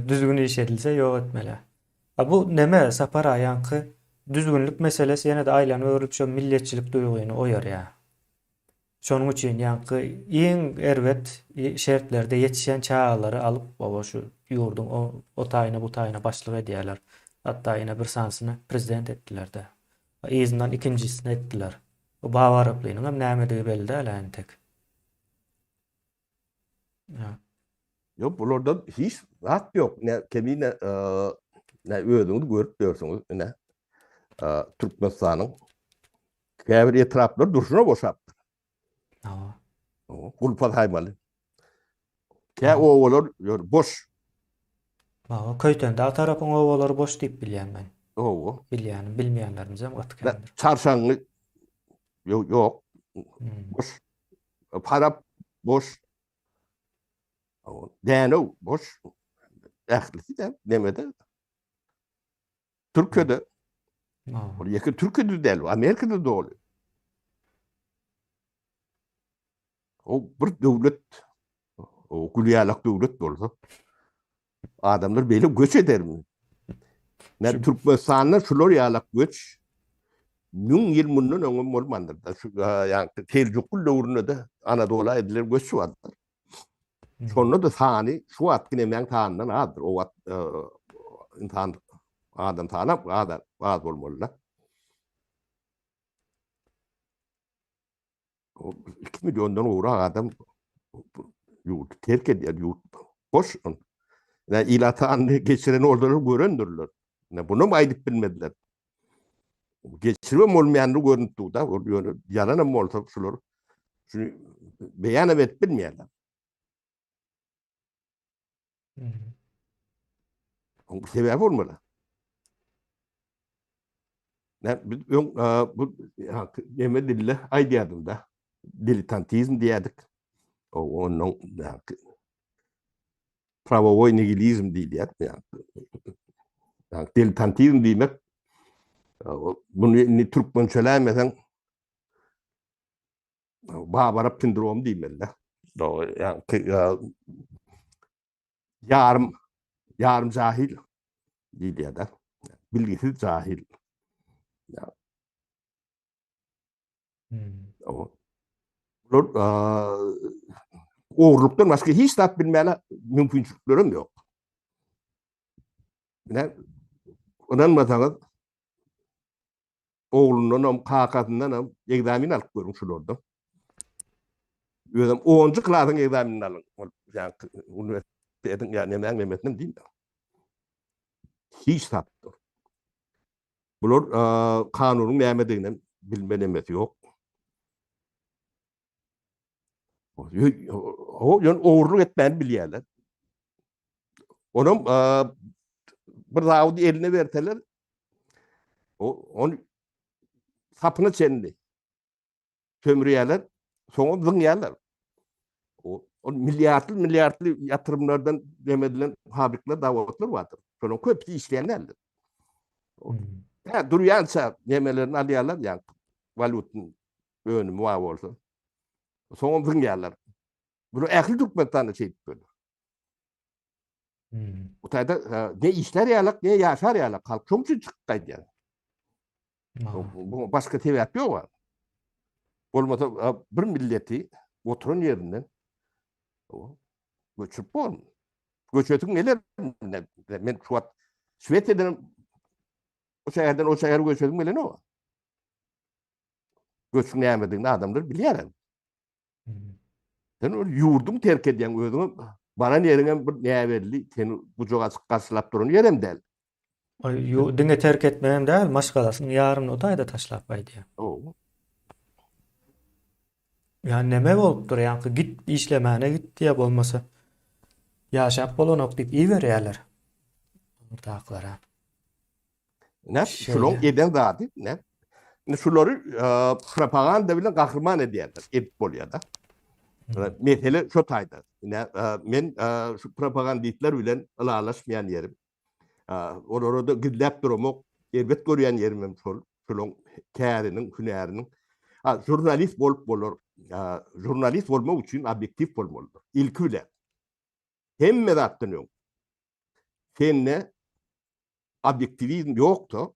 Düzgün iş edilse ýok etmeli. A bu neme Sapara ýaňky düzgünlik meselesi ýene-de aýlanyp öwrülip şo milletçilik duýgyny oýarýar. Şonuň üçin ýaňky iň erbet şertlerde ýetişen çagalary alyp baba şu ýurduň o taýyna bu taýyna başlyk edýärler. Hatda ýene bir sanysyny prezident etdiler-de. Yzyndan ikinjisini etdiler. Bu Baba Araplynyň hem nämedigi belli däl-ä entek. Ýok, bularda hiç zat ýok. Ne kemine. Ine özüňiz görüp ýörsüňiz, ine Türkmenistanyň käbir etraplary durşuna boşapdyr. Hawa. Gulpa saýmaly. Kä obalar ýör boş. Hawa, Köýtendag tarapyň obalary boş diýip bilýän men. Hawa. Bilýänim, bilmeýänlerimizem gaty kändir. Çarşaňňy ýok, ýok. Boş. Farap boş. Dänew boş. Ählisi de nemede. Türkiýede. Ol ýeke Türkiýede däl, Amerikada doly. O bir döwlet, o gül ýalak döwlet bolsa, adamlar beýle göç edermi? Men Türkmenistanda şular ýalak göç müň ýyl mundan öňem bolmandyr. Şu ýa Seljukly döwründe-de Anadola edilen göç bardyr. Şonda-da sany şu wagtky nemäň sanyndan azdyr. O wagt insan adam sany az az bolmaly-da. 2 milliondan gowrak adam ýurdy terk edýär, ýurt boş. Ine ilat sanyny geçiren oldular görendirler. Ine bunu aýdyp bilmediler. Geçiribem bolmaýandygy görnüp dur-da, ol ýöne ýalanam bolsa şular şuny beýanam edip bilmeýärler. Oň bir sebäbi bolmaly. Ne biz öň bu neme dilde aýdýardym da. Diletantizm diýerdik. O onuň prawowoý nigilizm diýilýär. Ýa diletantizm diýmek bunu indi türkmençeläýmeseň Babarap sindromy diýmeli-de. Ýarym ýarym jahil diýilýär-de. Bilgisiz jahil. Hmm. Bular ogurlykdan başga hiç zat bilmäne mümkinçiliklerim ýok. Ine, ynanmasaňyz oglundanam, kakasyndanam ekzamen alyp görüň şulardan. Özem 10-njy klasyň ekzamenini alyň. Ol ýa uniwersitetiň ýa nemäň nemesinem diýme. Hiç zat ýok. Bular kanunyň nämediginem bilme nemesi ýok. O ýöne ogurlyk etmäni bilýärler. Onam bir zawody eline berseler, ony sapyna çenli sömürýärler, soňam zyňýarlar. Ol milliardly milliardly ýatyrymlardan dem edilen fabrikler, zawodlar bardyr. Şonuň köpüsi işleýän däldir. Hä, durýança nemelerini alýarlar, ýa walýutny önümi bar bolsa. Soňam zyňýarlar. Bunu ähli Türkmenistanda şeýdip böyle. Hmm. Bu taýda ne işler ýalak, ne ýaşar ýalak halk şoň üçin çykyp gaýdýar. Bu başga sebäp ýok. Bolmasa bir milleti oturan ýerinden göçürip bolmaz. Göçesiň geler. Men şu wagt Şwesiýadan o şäherden o şähere göçesim gelenok. Göçüň nämedigini adamlar bilýär. Sen ol ýurduň terk edýäň özüňe baran ýeriňem bir näbelli seni gujak açyp garşylap duran ýerem däl. Aý, diňe terk etmegem däl, maşgalasynyň ýarymyny o taýda taşlap gaýdýar. Hawa. Ýa neme bolupdyr, ýaňky git işlemäne git diýýär bolmasa ýaşap bolanok diýip iberýärler. Ortaklara. Ne şulaň eden zady, ne? Indi şulary e, propaganda bilen gahryman edýärler, edip bolýar-da. Mesele şo taýda. Ne, e, men e, şu propagandistler bilen ylalaşmaýan ýerim. Olara da gizläp duramok, erbet görýän ýerim hem şol, şolaň käriniň, hünäriniň. Ha, žurnalist bolup bolar. Žurnalist bolmak üçin obýektiw bolmalydyr. Ilki bilen. Hemme zatdan öň. Sende obýektiwizm ýoksa,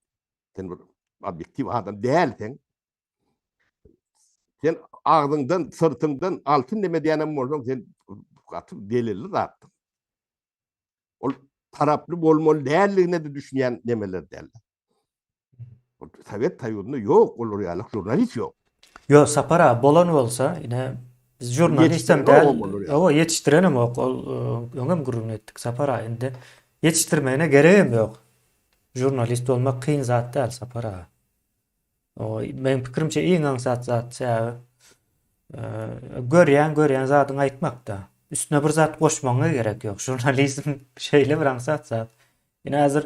sen bir obýektiw adam dälseň, sen agzyňdan, syrtyňdan altyn neme diýenem bolsaň, sen gaty delilli zatdyr. Ol taraply bolmaly däldigine-de düşünýän nemeler däl. Sowet Soýuzynda ýok, olar ýaly žurnalist ýok. Ýok, Sapar aga, bolan bolsa, ine, biz žurnalistem däl, hawa, ýetişdirenem ýok, ol öňem gürrüňini etdik, Sapar aga, indi ýetişdirmegine geregem ýok. Žurnalist bolmak kyn zat däl Sapar aga. O meň pikirimçe iň aňsat zat sebäbi görýän görýän zadyňy aýtmakda. Üstüne bir zat goşmagyňa gerek ýok. Žurnalizm şeýle bir aňsat zat. Ine häzir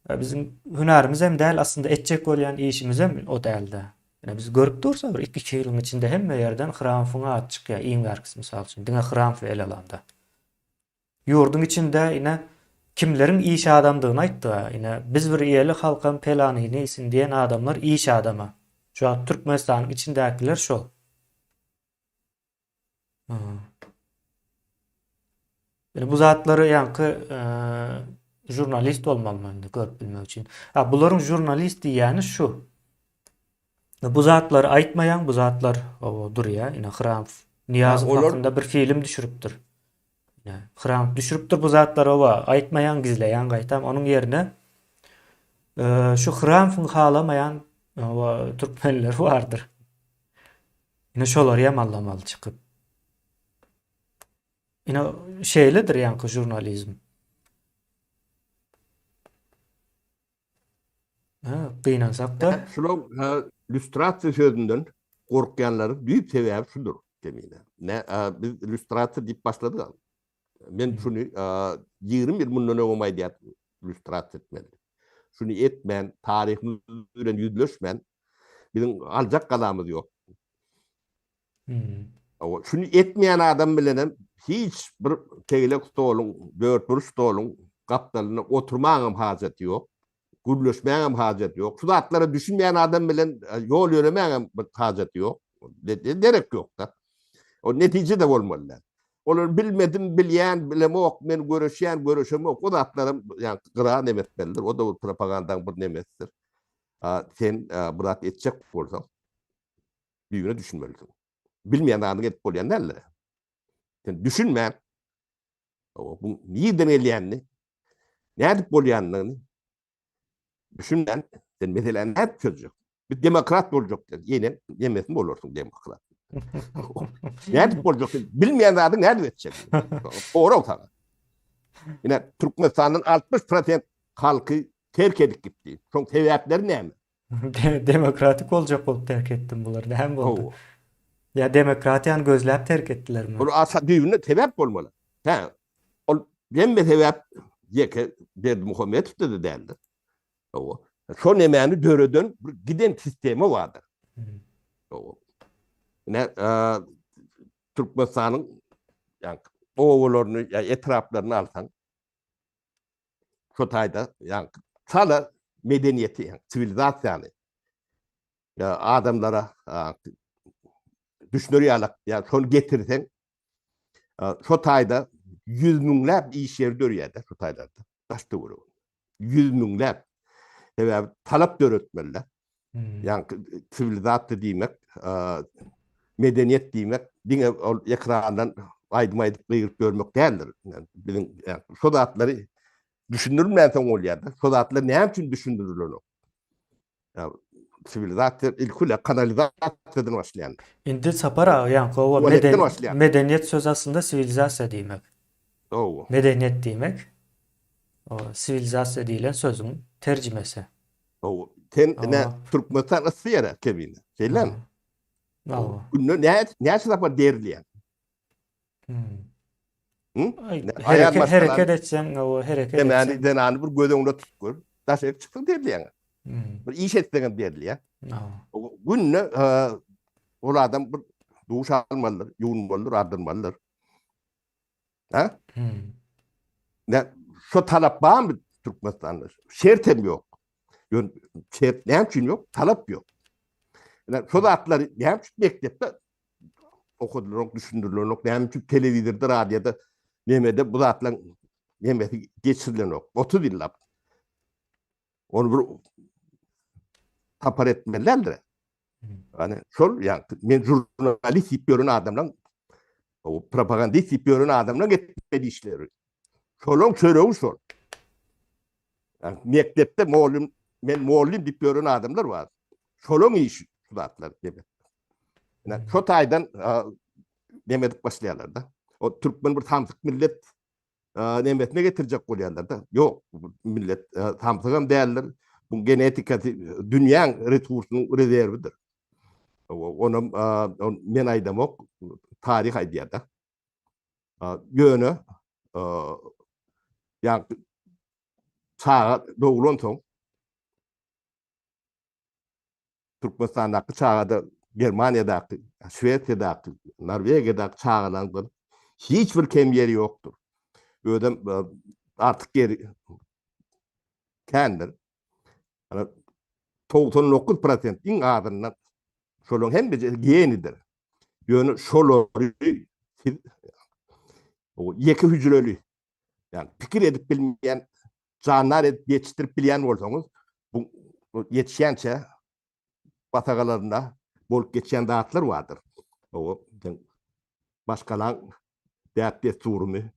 biziň hünärimiz hem däl, aslynda etjek bolýan işimiz hem o dälde. Ine biz görüp dursa bir iki ýylyň içinde hemme ýerden Hramowyň ady çykýar iň bärkisi mysal üçin. Diňe Hramowy ele alanda. Ýurduň içinde ine kimleriň iş adamdygyny aýtdyga ine biz bir iýeli halkam pelanyny iýsin diýen adamlar iş adama. Şu wagt Türkmenistanyň içindäkiler şol. Ine bu zatlary ýaňky žurnalist bolmalymy indi görüp bilmek üçin. Ha bularyň žurnalist diýýäni şu. Bu zatlary aýtmaýaň, bu zatlar o durýar. Ine Hramow Nyýazow hakynda bir film düşüripdir. Ine Hramow düşüripdir bu zatlary oba aýtmaýaň, gizleýäň gaýtam. Onuň ýerine şu Hramowyň halamaýan oba türkmenleri bardyr. Ine şolary ýamanlamaly çykyp. Ine şeýledir ýaňky žurnalizm. Gynansak-da. Şular lýustrasiýa sözünden gorkýanlaryň düýp sebäbi şudur, Kemine. Ne, biz lýustrasiýa diýip başladyk. Men şuny 20 ýyl mundan öňem aýdýardym, lýustrasiýa etmeli. Şuny etmän, taryhymyz bilen ýüzleşmän, biziň aljak galamyz ýok. Hawa, şuny etmeýän adam bilenem hiç bir tegelek stoluň, dörtburç stoluň gapdalynda oturmagyňam hajaty ýok, gürleşmäňem hajaty ýok. Şu zatlara düşünmeýän adam bilen ýol ýöremäňem bir hajaty ýok. Derek ýok-da. O netije-de bolmaly däl. Olar bilmedim, bilýän, bilemok, men göreşýän, göreşemok. O zatlaram ýa gyra neme etmelidir. O-da bir propagandaň bir nemesidir. Sen bir zat etjek bolsaň, düýbüne düşünmelisiň. Bilmeýän zadyňy edip bolýan däldir. Sen düşünmän, bu nirden gelýänini, nädip bolýanyny düşünmän, sen meseläni nädip çözjek? Biz demokrat boljak diýen, ýene nemesini bolarsyň demokrat. Nädip boljak? Bilmeýän zadyňy nädip etjek? Sorag saňa. Ine Türkmenistandan 60% halky terk edip gitdi. Şoň sebäpleri näme? Demokratik boljak bolup terk etdim bular. Näme boldy? Ýa demokratiýany gözläp terk etdilermi? Ol asa düýbünde sebäp bolmaly. Hä, ol hemme sebäp ýeke Berdimuhamedowda-da däldir. Hawa. Şo nemäni döreden bir giden sistema bardyr. Hawa. Ine, Türkmenistanyň ýa obalaryny ýa etraplaryny alsaň, Şo taýda ýa çala medeniýeti, ýa siwilizasiýany ýa adamlara düşüner ýaly ýa şony getirseň şo taýda ýüz müňläp iş ýeri dörýär-de şo taýlarda daş töwereginde. Ýüz müňläp. Sebäbi talap döretmeli-de. Ýaňky siwilizasiýa diýmek, medeniýet diýmek diňe ol ekrandan aýdym aýdyp gygyryp ýörmek däldir. Biziň şo zatlary düşündirmänsoň bolýar-da. Şo zatlar näme üçin düşündirilenok? Siwilizasiýa ilki bilen kanalizasiýadan başlaýar. Indi Sapar aga ýaňky oba medeniýet sözi aslynda siwilizasiýa diýmek. Hawa. Medeniýet diýmek o siwilizasiýa diýlen sözüň terjimesi. Hawa. Sen ine Türkmenistan yssy ýer kebine. Şeýlemi? Hawa. Günde näçe sapar derilýär? Hmm. Hereket, hereket etseň, hawa, hereket etseň. Zenany, zenany bir göz öňünde tutup gör. Daşary çyksaň derilýäň. Bir iş etseň hem derilýär. Günde ol adam bir duş almalydyr, ýuwunmalydyr, ardynmalydyr. Ha? Ne şu talap barmy Türkmenistanda? Şert hem ýok. Ýön şert näme üçin ýok? Talap ýok. Ine şu zatlar näme üçin mekdepde okadylanok, düşündirilenok, näme üçin telewizorda, radioda nemede bu zatlaryň nemesi geçirilenok. 30 ýyllap. Ony bir tapar etmeli däldir. Yani şol yani men jurnalist diýip ýören adamlaryň o propagandist diýip ýören adamlaryň etmeli işleri. Şolaň çöregi şol. Yani mekdepde mugallym men mugallym diýip ýören adamlar bar. Şolaň işi şu zatlar demek. Yani şo taýdan neme edip başlaýarlar da. O türkmen bir samsyk millet. nemesine getirjek bolýarlar-da. Ýok, millet samsygam däldir. Bu genetikasy dünýäň resursynyň rezerwidir. Onam men aýdamok, taryh aýdýar-da. Ýöne ýa çaga doglansoň Türkmenistandaky çagada Germaniýadaky, Şwesiýadaky, Norwegiýadaky çagalaryň hiç bir kem ýeri ýokdur. Özem artyk ýeri kändir. 99 prosent iň azyndan şolaryň hemmesi genidir. Ýöne şolary siz ýeke hüjreli, ýagny pikir edip bilmeýän jandar edip ýetişdirip bilýän bolsaňyz, bu ýetişýänçä batagalarynda bolup geçýän zatlar bardyr. O maşgalaň däp-dessurymy,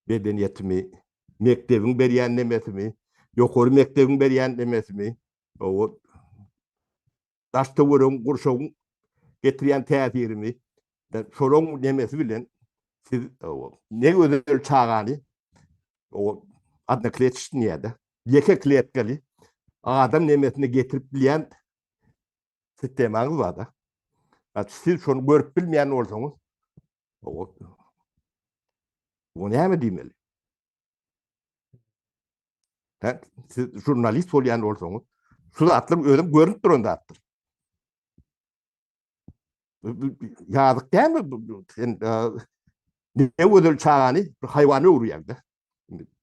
medeniýetimi, mekdebiň berýän nemesimi, ýokary mekdebiň berýän nemesimi, o daş-töweregiň, gurşawyň getirýän täsirimi, şolaryň nemesi bilen siz ne gözel çagany o odnokletçnyý ýa-da ýeke kletkaly adam nemesine getirip bilýän sistemaňyz bar-da. Siz şony görüp bilmeýän bolsaňyz, o näme diýmeli? Hä, siz žurnalist bolýan bolsaňyz, şu zatlar özem görünip duran zatdyr. Ýazyk dälmi? Sen ne gözel çagany bir haýwana öwürýäň-de.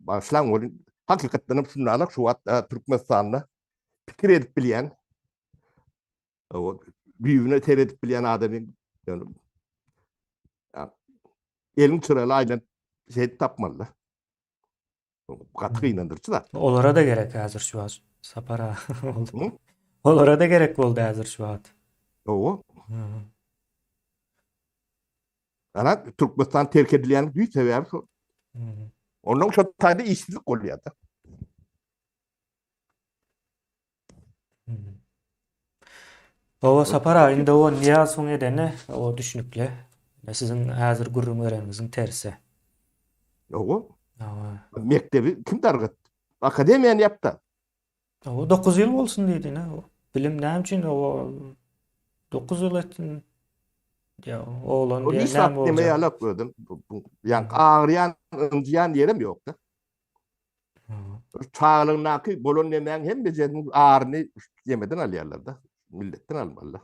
Bagyşlaň welin, hakykatdan hem şundanok şu wagt Türkmenistanda pikir edip bilýän, düýbüne seredip bilýän adamy ýöne eliň çyraly aýlanyp şeýdip tapmaly-da. Gaty gynandyryjy zat. Olara-da gerek häzir şu wagt Sapar aga. Olara-da gerek boldy häzir şu wagt. Hawa. Ana Türkmenistan terk edilýäniň düýp sebäbi şol. Ondan şo taýda işsizlik bolýar-da. Hawa Sapar aga indi o Nyýazowyň edeni o düşnükli. Siziň häzir gürrüň bereniňiziň tersi. Hawa. Hawa. Mekdebi kim dargatdy? Akademiýany ýapdy. Hawa 9 ýyl bolsun diýdi ine. Bilim näme üçin o 9 ýyl etsin? Ýa oglan diýen näme boldy? Neme ýalak özüm. Ýa agyrýan, ynjýan ýerim ýokdy. Çagalygyndaky bolan nemäň hemmejesiniň aryny nemeden alýarlar-da, milletden almalylar.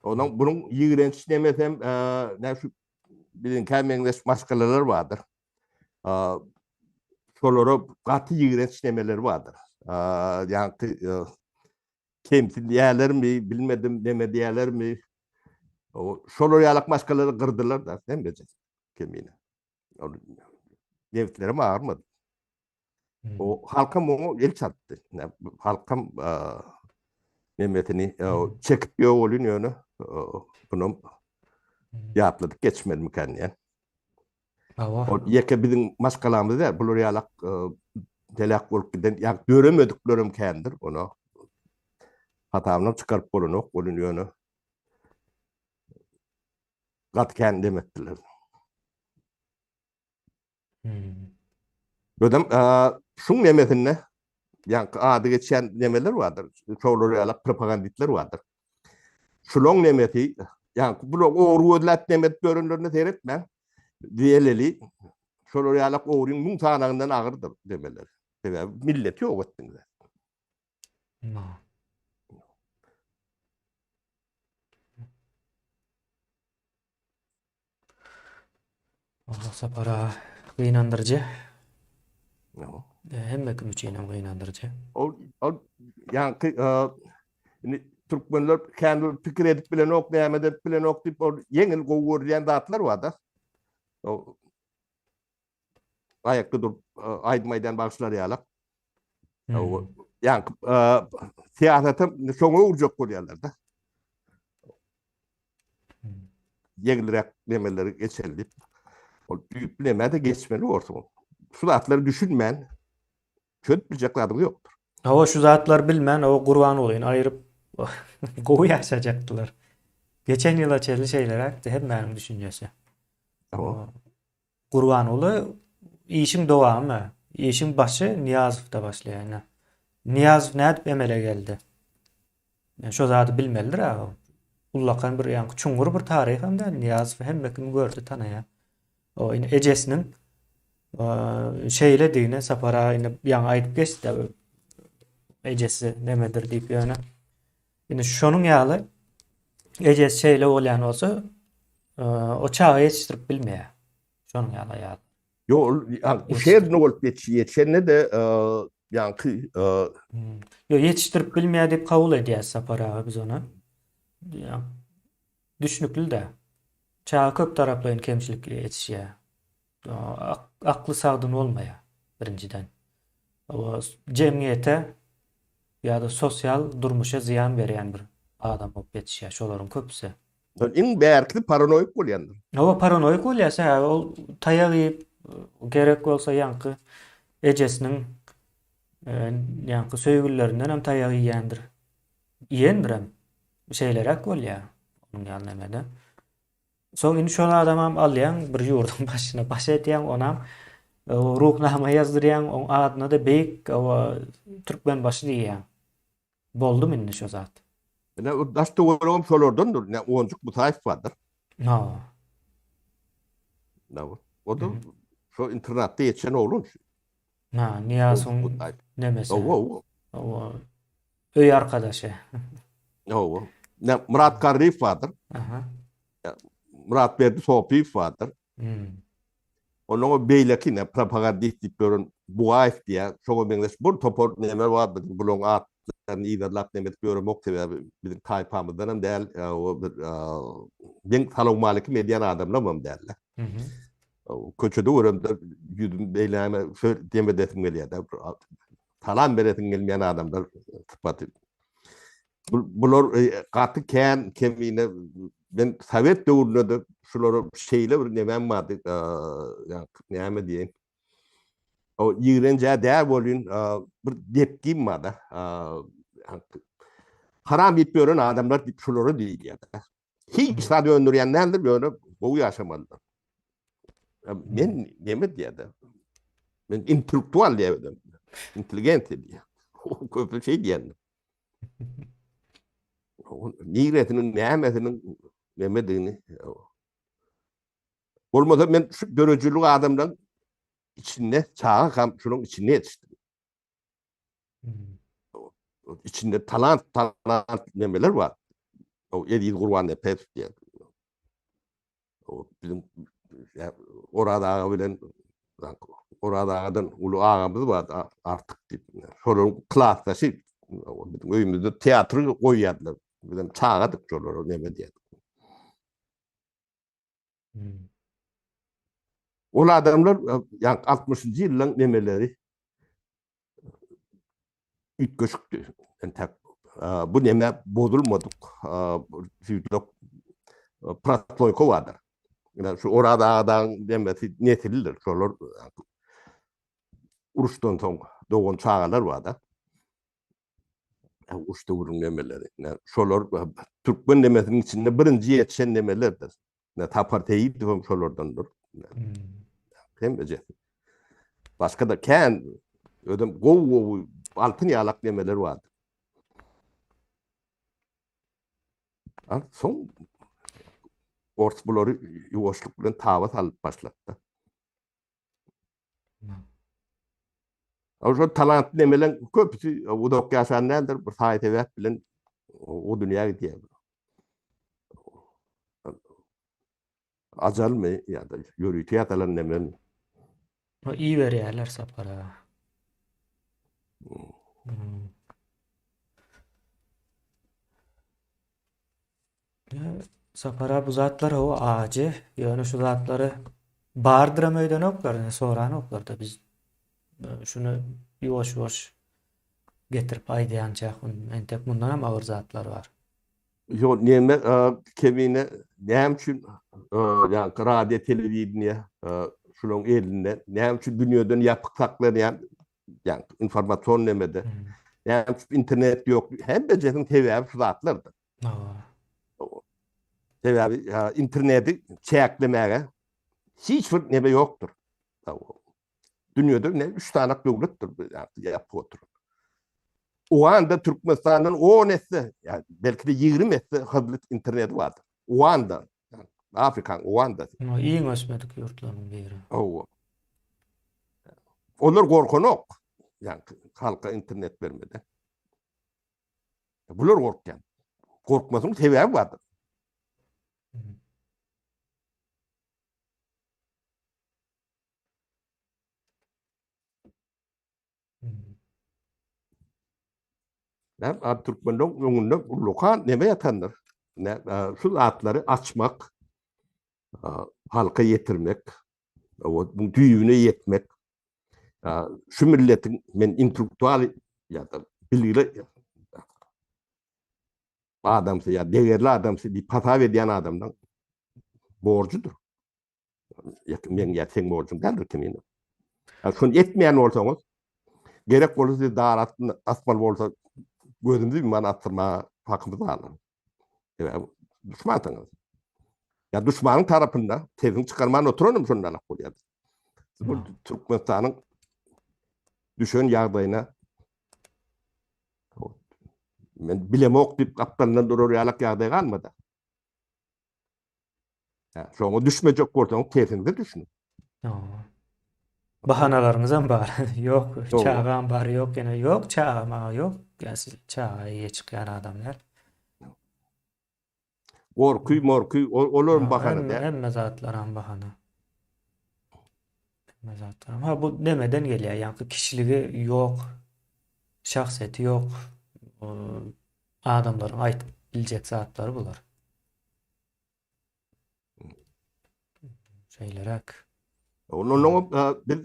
Onuň bunuň ýigrenç nemesem, nä şu biziňkä meňzeş maşgalalar bardyr. Şolara gaty ýigrenç nemeleri bardyr. Ýaňky kemsidýärlermi, bilmedim, neme diýýärlermi. Şolar ýalak maşgalalary gyrdylar-da hemmejesi kemine. Nebitlerem agyrmady. O halkam oňa el çarpdy. Halkam nemesini çekip ýok bolýan ýöne bunam ýatladyp geçmelimikä diýen. Hawa. Ol ýeke biziň maşgalamyz däl, bular ýalak heläk bolup giden, ýa döremediklerem kändir, ona hasabynam çykaryp bolanok, bolun ýöne Gaty kän dem etdiler. Hmm. Özem şuň nemesinde ýaňky ady geçýän nemeler bardyr. Şolar ýaly propagandistler bardyr. Şulaň nemesi, ýaňky bular ogry gözläp neme edip ýörenlerine seretmäň. Diýeleli, şolar ýaly ogryň müň sanagyndan agyrdyr demeler. Sebäbi milleti ýok etdiňiz. No. Allah Sapar aga gynandyryjy. No. Hemme kim üçin hem gynandyryjy. Ol ol ýaňky indi türkmenler kän bir pikir edip bilenok, näme edip bilenok diýip ol ýeňil gowy görülýän zatlar bar-da. O aýakda durup aýdym aýdan bagşylar ýalak. Ýaňky syýasata şoňa urjak bolýarlar-da. Ýeňilräk nemeleri geçeli diýip. Ol düýpli nämä-de geçmeli borsuň. Şu zatlary düşünmän çözüp biljek zadyň ýokdur. Hawa şu zatlary bilmän o Gurbangulyny aýryp gowy ýaşajakdylar. Geçen ýyla çenli şeýleräkdi hemmäniň düşünjesi. Hawa. Gurbanguly. işiň dowamy. Işiň başy Nyýazowda başlaýar ine. Nyýazow nädip emele geldi? Yani şo zady bilmelidir aga. Ullakan bir ýaňky çuňňur bir taryh hem däl. Nyýazowy hemme kim gördi, tanaýar. O indi ejesiniň şeýledigini Sapar aga indi ýaňy aýdyp geçdi. Ejesi nemedir diýip ýöne. Indi şonuň ýaly ejesi şeýle bolýan bolsa, o çaga ýetişdirip bilmeýär. Şonuň ýaly aýal. Ýok, ol bu şeýle bolup ýetişende-de ýaňky Ýok, ýetişdirip bilmeýär diýip kabul edýäris Sapar aga biz ony. Ýa düşnükli-dä. Çaga köp taraplaýyn kemçilikli ýetişýär. Akly sagdyn bolmaýar birinjiden. O jemgyýete ýa-da sosial durmuşa zyýan berýän bir adam bolup ýetişýär şolaryň köpüsi. Iň bärkisi paranoik bolýandyr. Hawa, paranoik bolýar, sebäbi ol taýak iýip, gerek bolsa ýaňky ejesiniň ýaňky söýgülilerinden hem taýak iýýändir. Iýendirem. Şeýleräk bolýar onuň ýaly nemede. Soň indi şol adamam alýaň bir ýurduň başyna baş edýäň, onam ruhnama ýazdyrýaň, oň adyna-da beýik Türkmenbaşy diýýäň. Boldumy indi şo zat? Ine o daş töweregem şolardandyr. Ine Onjuk Musaýew bardyr. Hawa. Hawa. O da şo internatda ýetişen oglan şu. Ha, Nyýazowyň nemesi. Hawa, hawa. Hawa. Öý arkadaşy. Hawa. Ine Myrat Garryýew bardyr. Aha. Myratberdi Sopyýew bardyr. Hmm. Ondan o beýleki ne propagandist diýip ýören Bugaýew diýýär. Şoňa meňzeş bir topar neme bar biziň bularyň atlaryny yzarlap neme edip ýöremok sebäbi biziň taýpamyzdan hem däl, o bir meň salowmalikim edýän adamlarym hem däl-de. Köçede göremde ýüzüm beýläme söz demedesim gelýär-de. Salam beresim gelmeýän adamlar sypaty. Bular gaty kän kemine men sowet döwründe-de şulara şeýle bir nemem bardy, näme diýeýin. O ýigrenjä däl bolýun, bir depgim bar-da. Haram iýip ýören adamlar diýip şulara diýilýär-de. Hiç zat öndürýän däldir, ýöne gowy ýaşamalydyr. Men neme diýýär-de? Men intellektual diýýär. Intelligent diýýär. Köp şey diýýär. Niresiniň nämesiniň nemedigini bolmasa men şu döredijilik adamlaryň içinde çaga kam şunuň içinde ýetişdim. Hmm. İçinde talant talant nemeler bar. O Eziz Gurbannepes diýen. O bizim Oraz aga bilen Oraz agadan uly agamyz bar artyk diýip. Şolaryň klasdaşy biziň öýümizde teatr goýýardylar. Biz hem çagadyk şolara neme diýerdik. Hmm. Ol adamlar ýa 60-njy ýyllaryň nemeleri üýtgeşikdi. Entäk bu neme bozulmadyk süýtlek prosloýka bardyr. Ýa şu Oraz agadaň nemesi nesilidir. Şolar uruşdan soň dogan çagalar barda. Uruş döwrüniň nemeleri. Şolar türkmen nemesiniň içinde birinji ýetişen nemelerdir. Sapar Seýidow hem şolardandyr. Hmm. Hemmejesi. Başga-da kän özem gowy-gowy altyn ýalak nemeler bardy. Al soň ors bulary ýuwaşlyk bilen taba salyp başlady. Şol talantly nemeleň köpüsi uzak ýaşan däldir, bir saý sebäp bilen o dünýä gidýär. Ajalmy ýa-da ýörite ýasalan nememi? O iberýärler Sapar aga. Hmm. Sapar aga bu zatlar hawa ajy, ýöne şu zatlary bardyram öýdenoklar, ine soranoklar-da biz şuny ýuwaş-ýuwaş getirip aýdýançak entek mundanam agyr zatlar bar. Ýok, neme kemine näme üçin ýaňky radio telewideniýe şularyň elinde näme üçin dünýeden ýapyk saklanýan ýaňky informasion nemede näme üçin internet ýok hemmejesiniň sebäbi şu zatlardyr. Sebäbi interneti çäklemäge hiç bir neme ýokdur. Dünýede ne 3 sany döwletdir ýapyk oturan. Uganda Türkmenistandan 10 esse, ýa belki de 20 esse hızly interneti bardyr. Uganda, Afrikanyň Ugandasy. Iň ösmedik ýurtlaryň biri. Hawa. Olar gorkanok. Ýa halka internet bermede. Bular gorkýar. Gorkmasynyň sebäbi bardyr. Näme, a türkmenleň öňünde ullakan neme ýatandyr. Nä, şu zatlary açmak, halka ýetirmek, bu düýbüne ýetmek. Şu milletiň men intellektual ýa-da bilgili adamsy ýa degerli adamsy diýip hasap edýän adamdan borjudyr. Men ýa seň borjuň däldir kimin. Şony etmeýän bolsaňyz, gerek bolsa sizi dar asmaly bolsa, gözümizi ýumman asdyrmaga hakymyz bardyr. Sebäbi duşmansyňyz. Ýa duşmanyň tarapynda sesiňi çykarman oturanam şondan alak bolýar. Bu Türkmenistanyň düşen ýagdaýyna men bilemok diýip gapdalyndan durar ýalak ýagdaý galmady. Şoňa düşmejek bolsaňyz sesiňize düşüniň. Bahanalaryňyzam bar. Ýok, çagam bar, ýok, ýene ýok, çaga maga ýok. Ýa siz çaga eýe çykýan adam däl. Gorky, morky, olaram bahana däl. Hemme zatlaram bahana. Hemme zatlaram. Ha bu nemeden gelýär? Ýaňky kişiligi ýok, şahsyýeti ýok adamlaryň aýdyp biljek zatlary bular. Şeýleräk. Ondan biz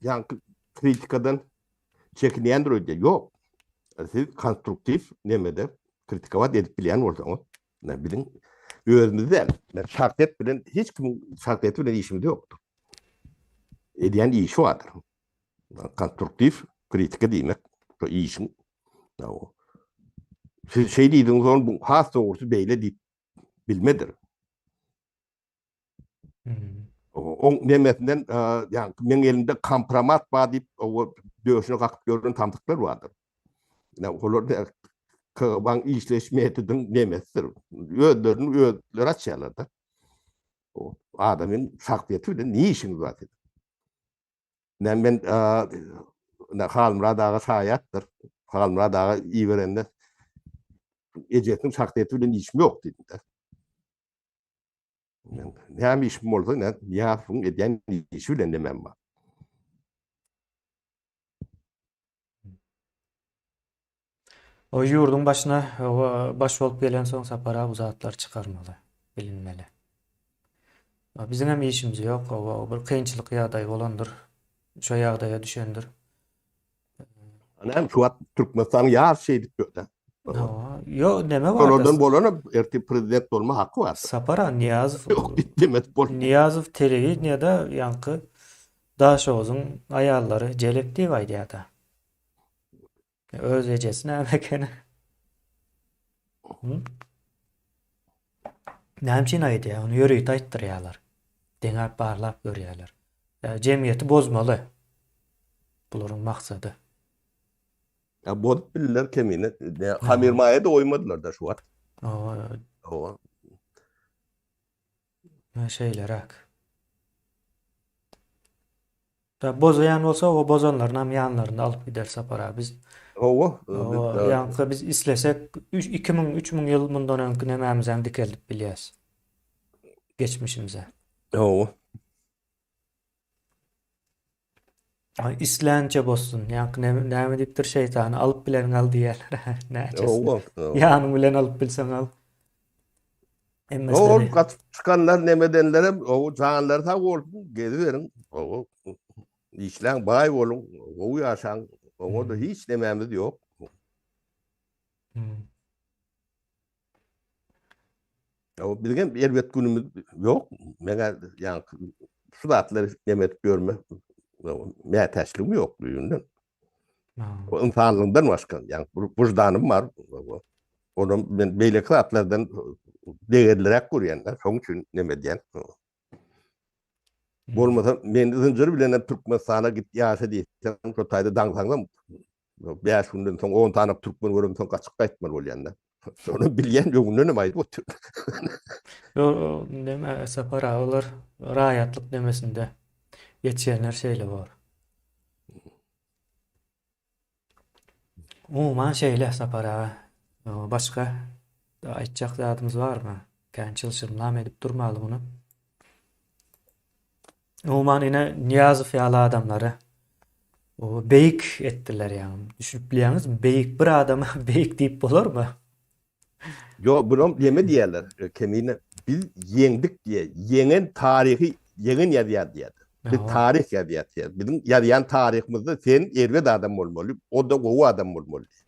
ýaňky kritikadan çekinýändir öýdýän. Ýok. Siz konstruktiw nemede kritikawat edip bilýän bolsaňyz, biziň özümiz däl. Şahsyýet bilen hiç kimiň şahsyýeti bilen işimiz ýokdur. Edýän işi bardyr. Konstruktiw kritika diýmek, şu işiň Siz şeý diýdiňiz, ol bu has dogrusy beýle diýip bilmedir. Hmm. Oň nemesinden, ýa meň elimde kompromat bar diýip, o döşüne kakyp ýören samsyklar bardyr. Ýa olar da KGB-nyň işleýiş metodynyň nemesidir. Özlerini özleri açýarlar-da. O adamyň şahsyýeti bilen ne işiňiz bar siziň? Men men Halmyrat aga şaýatdyr. Halmyrat aga iberende ejesiniň şahsyýeti bilen işim ýok diýdim-de. Men näme işim bolsa, ne Nyýazowyň edýän işi bilen nemem bar. O ýurduň başyna baş bolup gelensoň Sapar aga bu zatlary çykarmaly, bilinmeli. Biziň hem işimiz ýok, o bir kynçylyk ýagdaý bolandyr, şo ýagdaýa düşendir. Näme şu wagt Türkmenistanyň ýarysy şeýdip ýör-dä. Ýok, neme bar? Olardan bolanam ertir prezident bolma haky bar. Sapar aga Nyýazow Ýok diýip demedik bol. Nyýazow telewideniýede ýaňky Daşoguzyň aýallary jelep diýip aýdýar-da. Öz ejesi näme ekeni? Hı? Näme üçin aýdýar? Ony ýörite aýtdyrýarlar. Deňäp barlap görýärler. Jemgyýeti bozmaly. Bularyň maksady. Ya bozup bildiler kemine. Hamir maýa da goýmadylar da şu wagt. Hawa. Şeýleräk. Da bozaýan bolsa o bozanlarynam ýanlarynda alyp gider Sapar aga. Biz Hawa. Ýaňky biz islesek 2000 3000 ýyl mundan öňki nemämizem dikeldip bilýäs. Geçmişimize. Hawa. Islänçe bozsun. Ýaňky näme diýipdir şeýtany alyp bileniň al diýýärler. Näçesini. Ýanyň bilen alyp bilseň al. Ol gaçyp çykanlar nemedenlerem o janlary sag bolsun geziberiň. O işläň baý boluň, gowy ýaşaň. Oňa da hiç nemämiz ýok. Hmm. O biziň hem erbet günümiz ýok. Meňe ýa şu zatlary neme edip ýörme. Mätäçligim ýok düýbünden. O ynsanlygymdan başga, ýa wyždanym bar. Onam men beýleki zatlardan degerliräk görýän-de, şoň üçin neme edýän. Bolmasa meni zynjyr bilenem Türkmenistana git ýaşa diýseň, şo taýda daňsaňam 5 günden soň 10 sany türkmen göremsoň gaçyp gaýtmaly bolýan-da. Şony bilýän öňünden hem aýdyp otyr. Ýok, neme Sapar aga olar raýatlyk nemesinde geçýänler şeýle bor. Umuman şeýle Sapar aga. Başga aýtjak zadymyz barmy? Kän çylşyrymlam edip durmaly muny. Umuman ine Nyýazow ýaly adamlary beýik etdiler ýagny. Düşünip bilýäňizmi? Beýik bir adama beýik diýip bolarmy? Ýok, bulam neme diýýärler, Kemine, biz ýeňdik diýýär. Ýeňen taryhy ýeňen ýazýar diýýär. Biz taryh ýazýas diýýär. Biziň ýazýan taryhymyzda sen erbet adam bolmaly, o-da gowy adam bolmaly diýýär.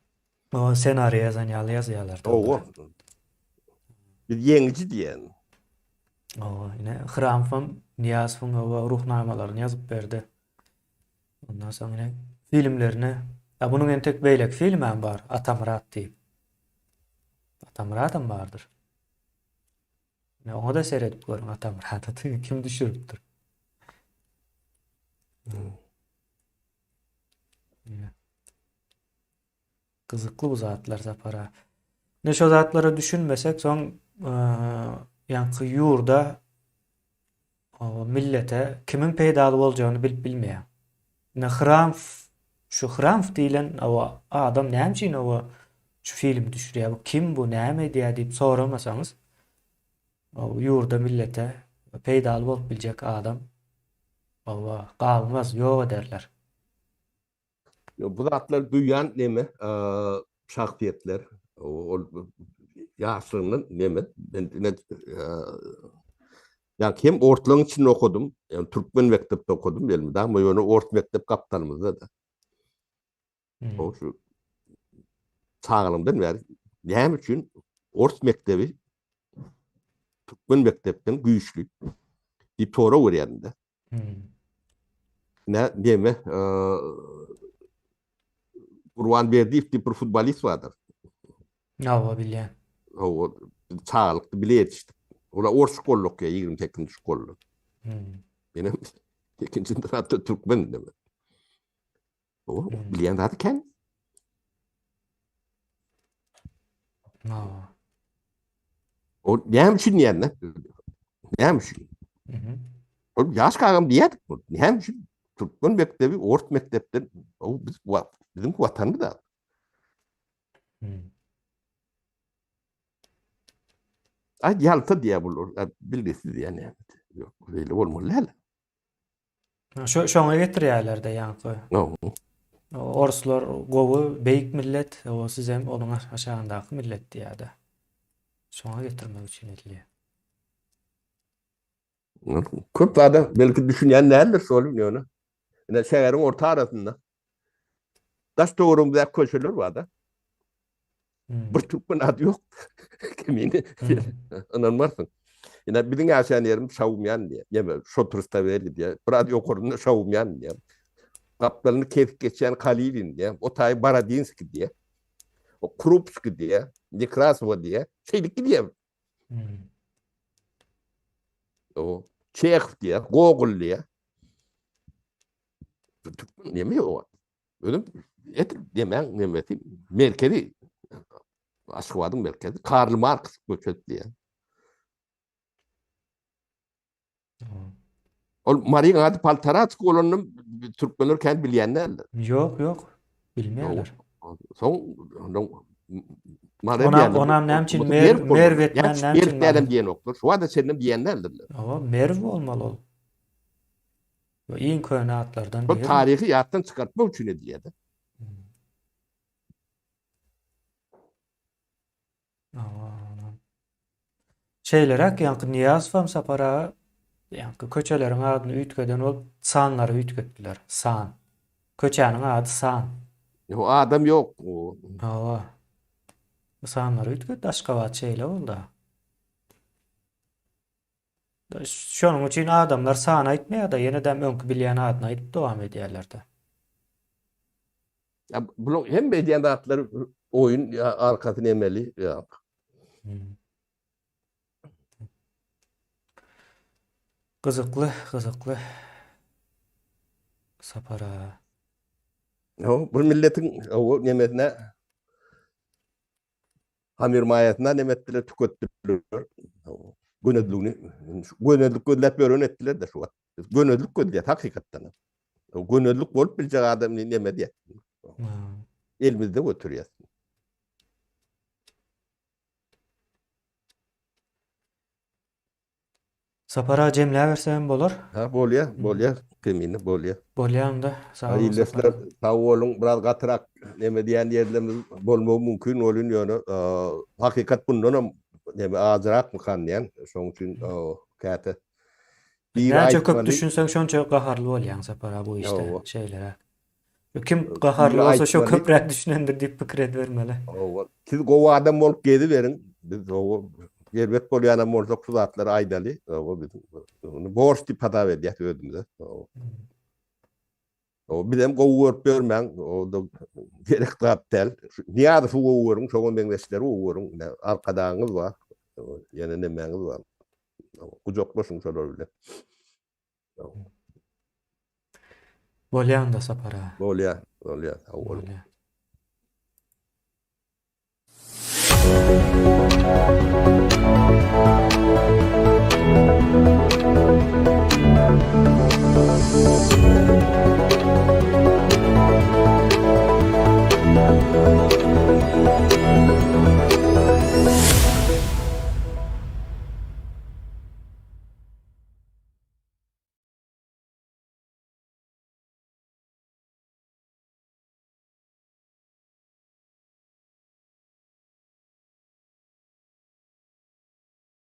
O ssenariý ýazan ýaly ýazýarlar. Hawa. Biz ýeňiji diýýär. Hawa, ine Hramowam Nyýazowyň hawa ruhnamalaryny ýazyp berdi. Ondan soň ine filmlerini, a bunuň entek beýleki filmem bar, Atamyrat diýip. Atamyradam bardyr. Ine oňa-da seredip görüň Atamyrada kim düşüripdir. Hmm. Gyzykly bu zatlar Sapar aga. Ine şo zatlara düşünmesek soň ýaňky ýurda millete kimiň peýdaly boljagyny bilip bilmeýäň. Ine Hramf şu Hramf diýlen adam näme üçin oba şu filmi düşürýär bu kim bu näme edýär diýip soramasaňyz ýurda millete peýdaly bolup biljek adam oba galmaz ýok ederler. Bu zatlar duýan neme şahsyýetler ol ýaşlygyndan neme men ine ýa hem ortlaryň içinde okadym ýa türkmen mekdepde okadym elmydama ýöne ors mekdep gapdalymyzda da. O şu çagalygymdan bäri näme üçin ors mekdebi türkmen mekdepden güýçli diýip sorag berýärdim-de. Ne deme Gurban Berdiýew diýip bir futbolist bardyr. Hawa bilýän. Hawa çagalykda bile ýetişdik. Ola ors şkolda okýar, 28-nji şkolda. Menem ikinji tarapda türkmen deme. O bilýän zady kän. Hawa. O näme üçin diýende? Näme üçin? Ol ýaş kagam diýýärdik. Näme üçin türkmen mekdebi ors mekdepden o biz biziň watanymyz da. Ay ýalta diýýär bular. Bilgisiz diýýär näme. Ýok, beýle bolmaly däl. Şo şoňa getirýärler-de ýaňky. Orslar gowy, beýik millet, o sizem onuň aşagyndaky millet diýýär-de. Şoňa getirmek üçin edilýär. Köp zada belki düşünýän däldir şol ýöne. Ine şäheriň orta arasynda daş töweregimizdäki köçeler bar-da. Bir türkmen ady ýok. Kemini ynanmarsyň. Ine biziň ýaşaýan ýerimiz Şaumýan diýýär. Ýa Şotrstaweli diýýär. Biraz ýokarynda Şaumýan diýýär. Gapdalyny kesip geçýän Kalilin diýýär. O taýy Borodinskiý diýýär. O Krupskiý diýýär. Nekrasowa diýýär. Şeýdip gidýär. O Çehow diýýär, Gogol diýýär. Türkmen neme ýok. Özüm edil demäň nemesi merkezi Aşgabadyň merkezi Karl Marks köçesi diýýär. Ol Maryň ady Poltaraçk bolanyny türkmenler kän bilýän däldir. Ýok, ýok. Bilmeýärler. Soň ondan Mary Onam, diýýärler. onam näme üçin Merw, Merw etmän näme üçin Merw dälem diýenoklar. Şu wagta çenlem diýen däldirler. Hawa, Merw bolmaly ol. Bu iň köne atlardan biri. Bu taryhy ýatdan çykartmak üçin edilýär-de. Şeýleräk ýaňky Nyýazowam Sapar aga ýaňky köçeleriň adyny üýtgeden bolup sanlary üýtgetdiler. San. Köçäniň ady San. Ýok, adam ýok. Hawa. Sanlary üýtgetdi Aşgabat şeýle boldy. Şonuň üçin adamlar san aýtmaýar-da, ýene-de öňki bilýän adyny aýdyp dowam edýärler-de. Ya bulaň hemme edýän zatlary oýun ýa arkasy nemeli ýa. Gyzykly, gyzykly. Sapar aga. Ho, bir milletiň o nemesine hamir maýasyna neme etdiler, tüketdiler. Gönezligini, gönezlik gözläp ýören etdiler de şu wagt. Gönezlik gözleýär hakykatdan. Gönezlik bolup biljek adam neme diýär. Elimizde götürýär. Sapar aga jemläbersegem bolar. Ha bolýa, bolýa, kemine bolýa. Bolýa onda, sag boluň Sapar aga. Sag boluň, biraz gatyrak neme diýen ýerlerimiz bolmagy mümkin bolyn, ýöne hakykat bundanam neme azrakmykan diýen, şoň üçin käte biri Näçe köp düşünseň şonça gaharly bolýaň Sapar aga bu işde, şeýleräk. Kim gaharly bolsa şo köpräk düşünendir diýip pikir edibermeli. Hawa. Siz gowy adam bolup geziberiň. Biz hawa erbet bolýanam bolsak şu zatlary aýdaly. Hawa biz ony borç diýip hasap edýäs özümize. Hawa. Hawa bizem gowy görüp ýörmäň. O-da gerek zat däl. Nyýazowy gowy görüň, şoňa meňzeşleri gowy görüň. Ine arkadagyňyz bar. Ýene nemäňiz bar. Gujaklaşyň şolar bilen. Bolýa onda Sapar aga. Bolýa, bolýa, sag boluň. Bolýa.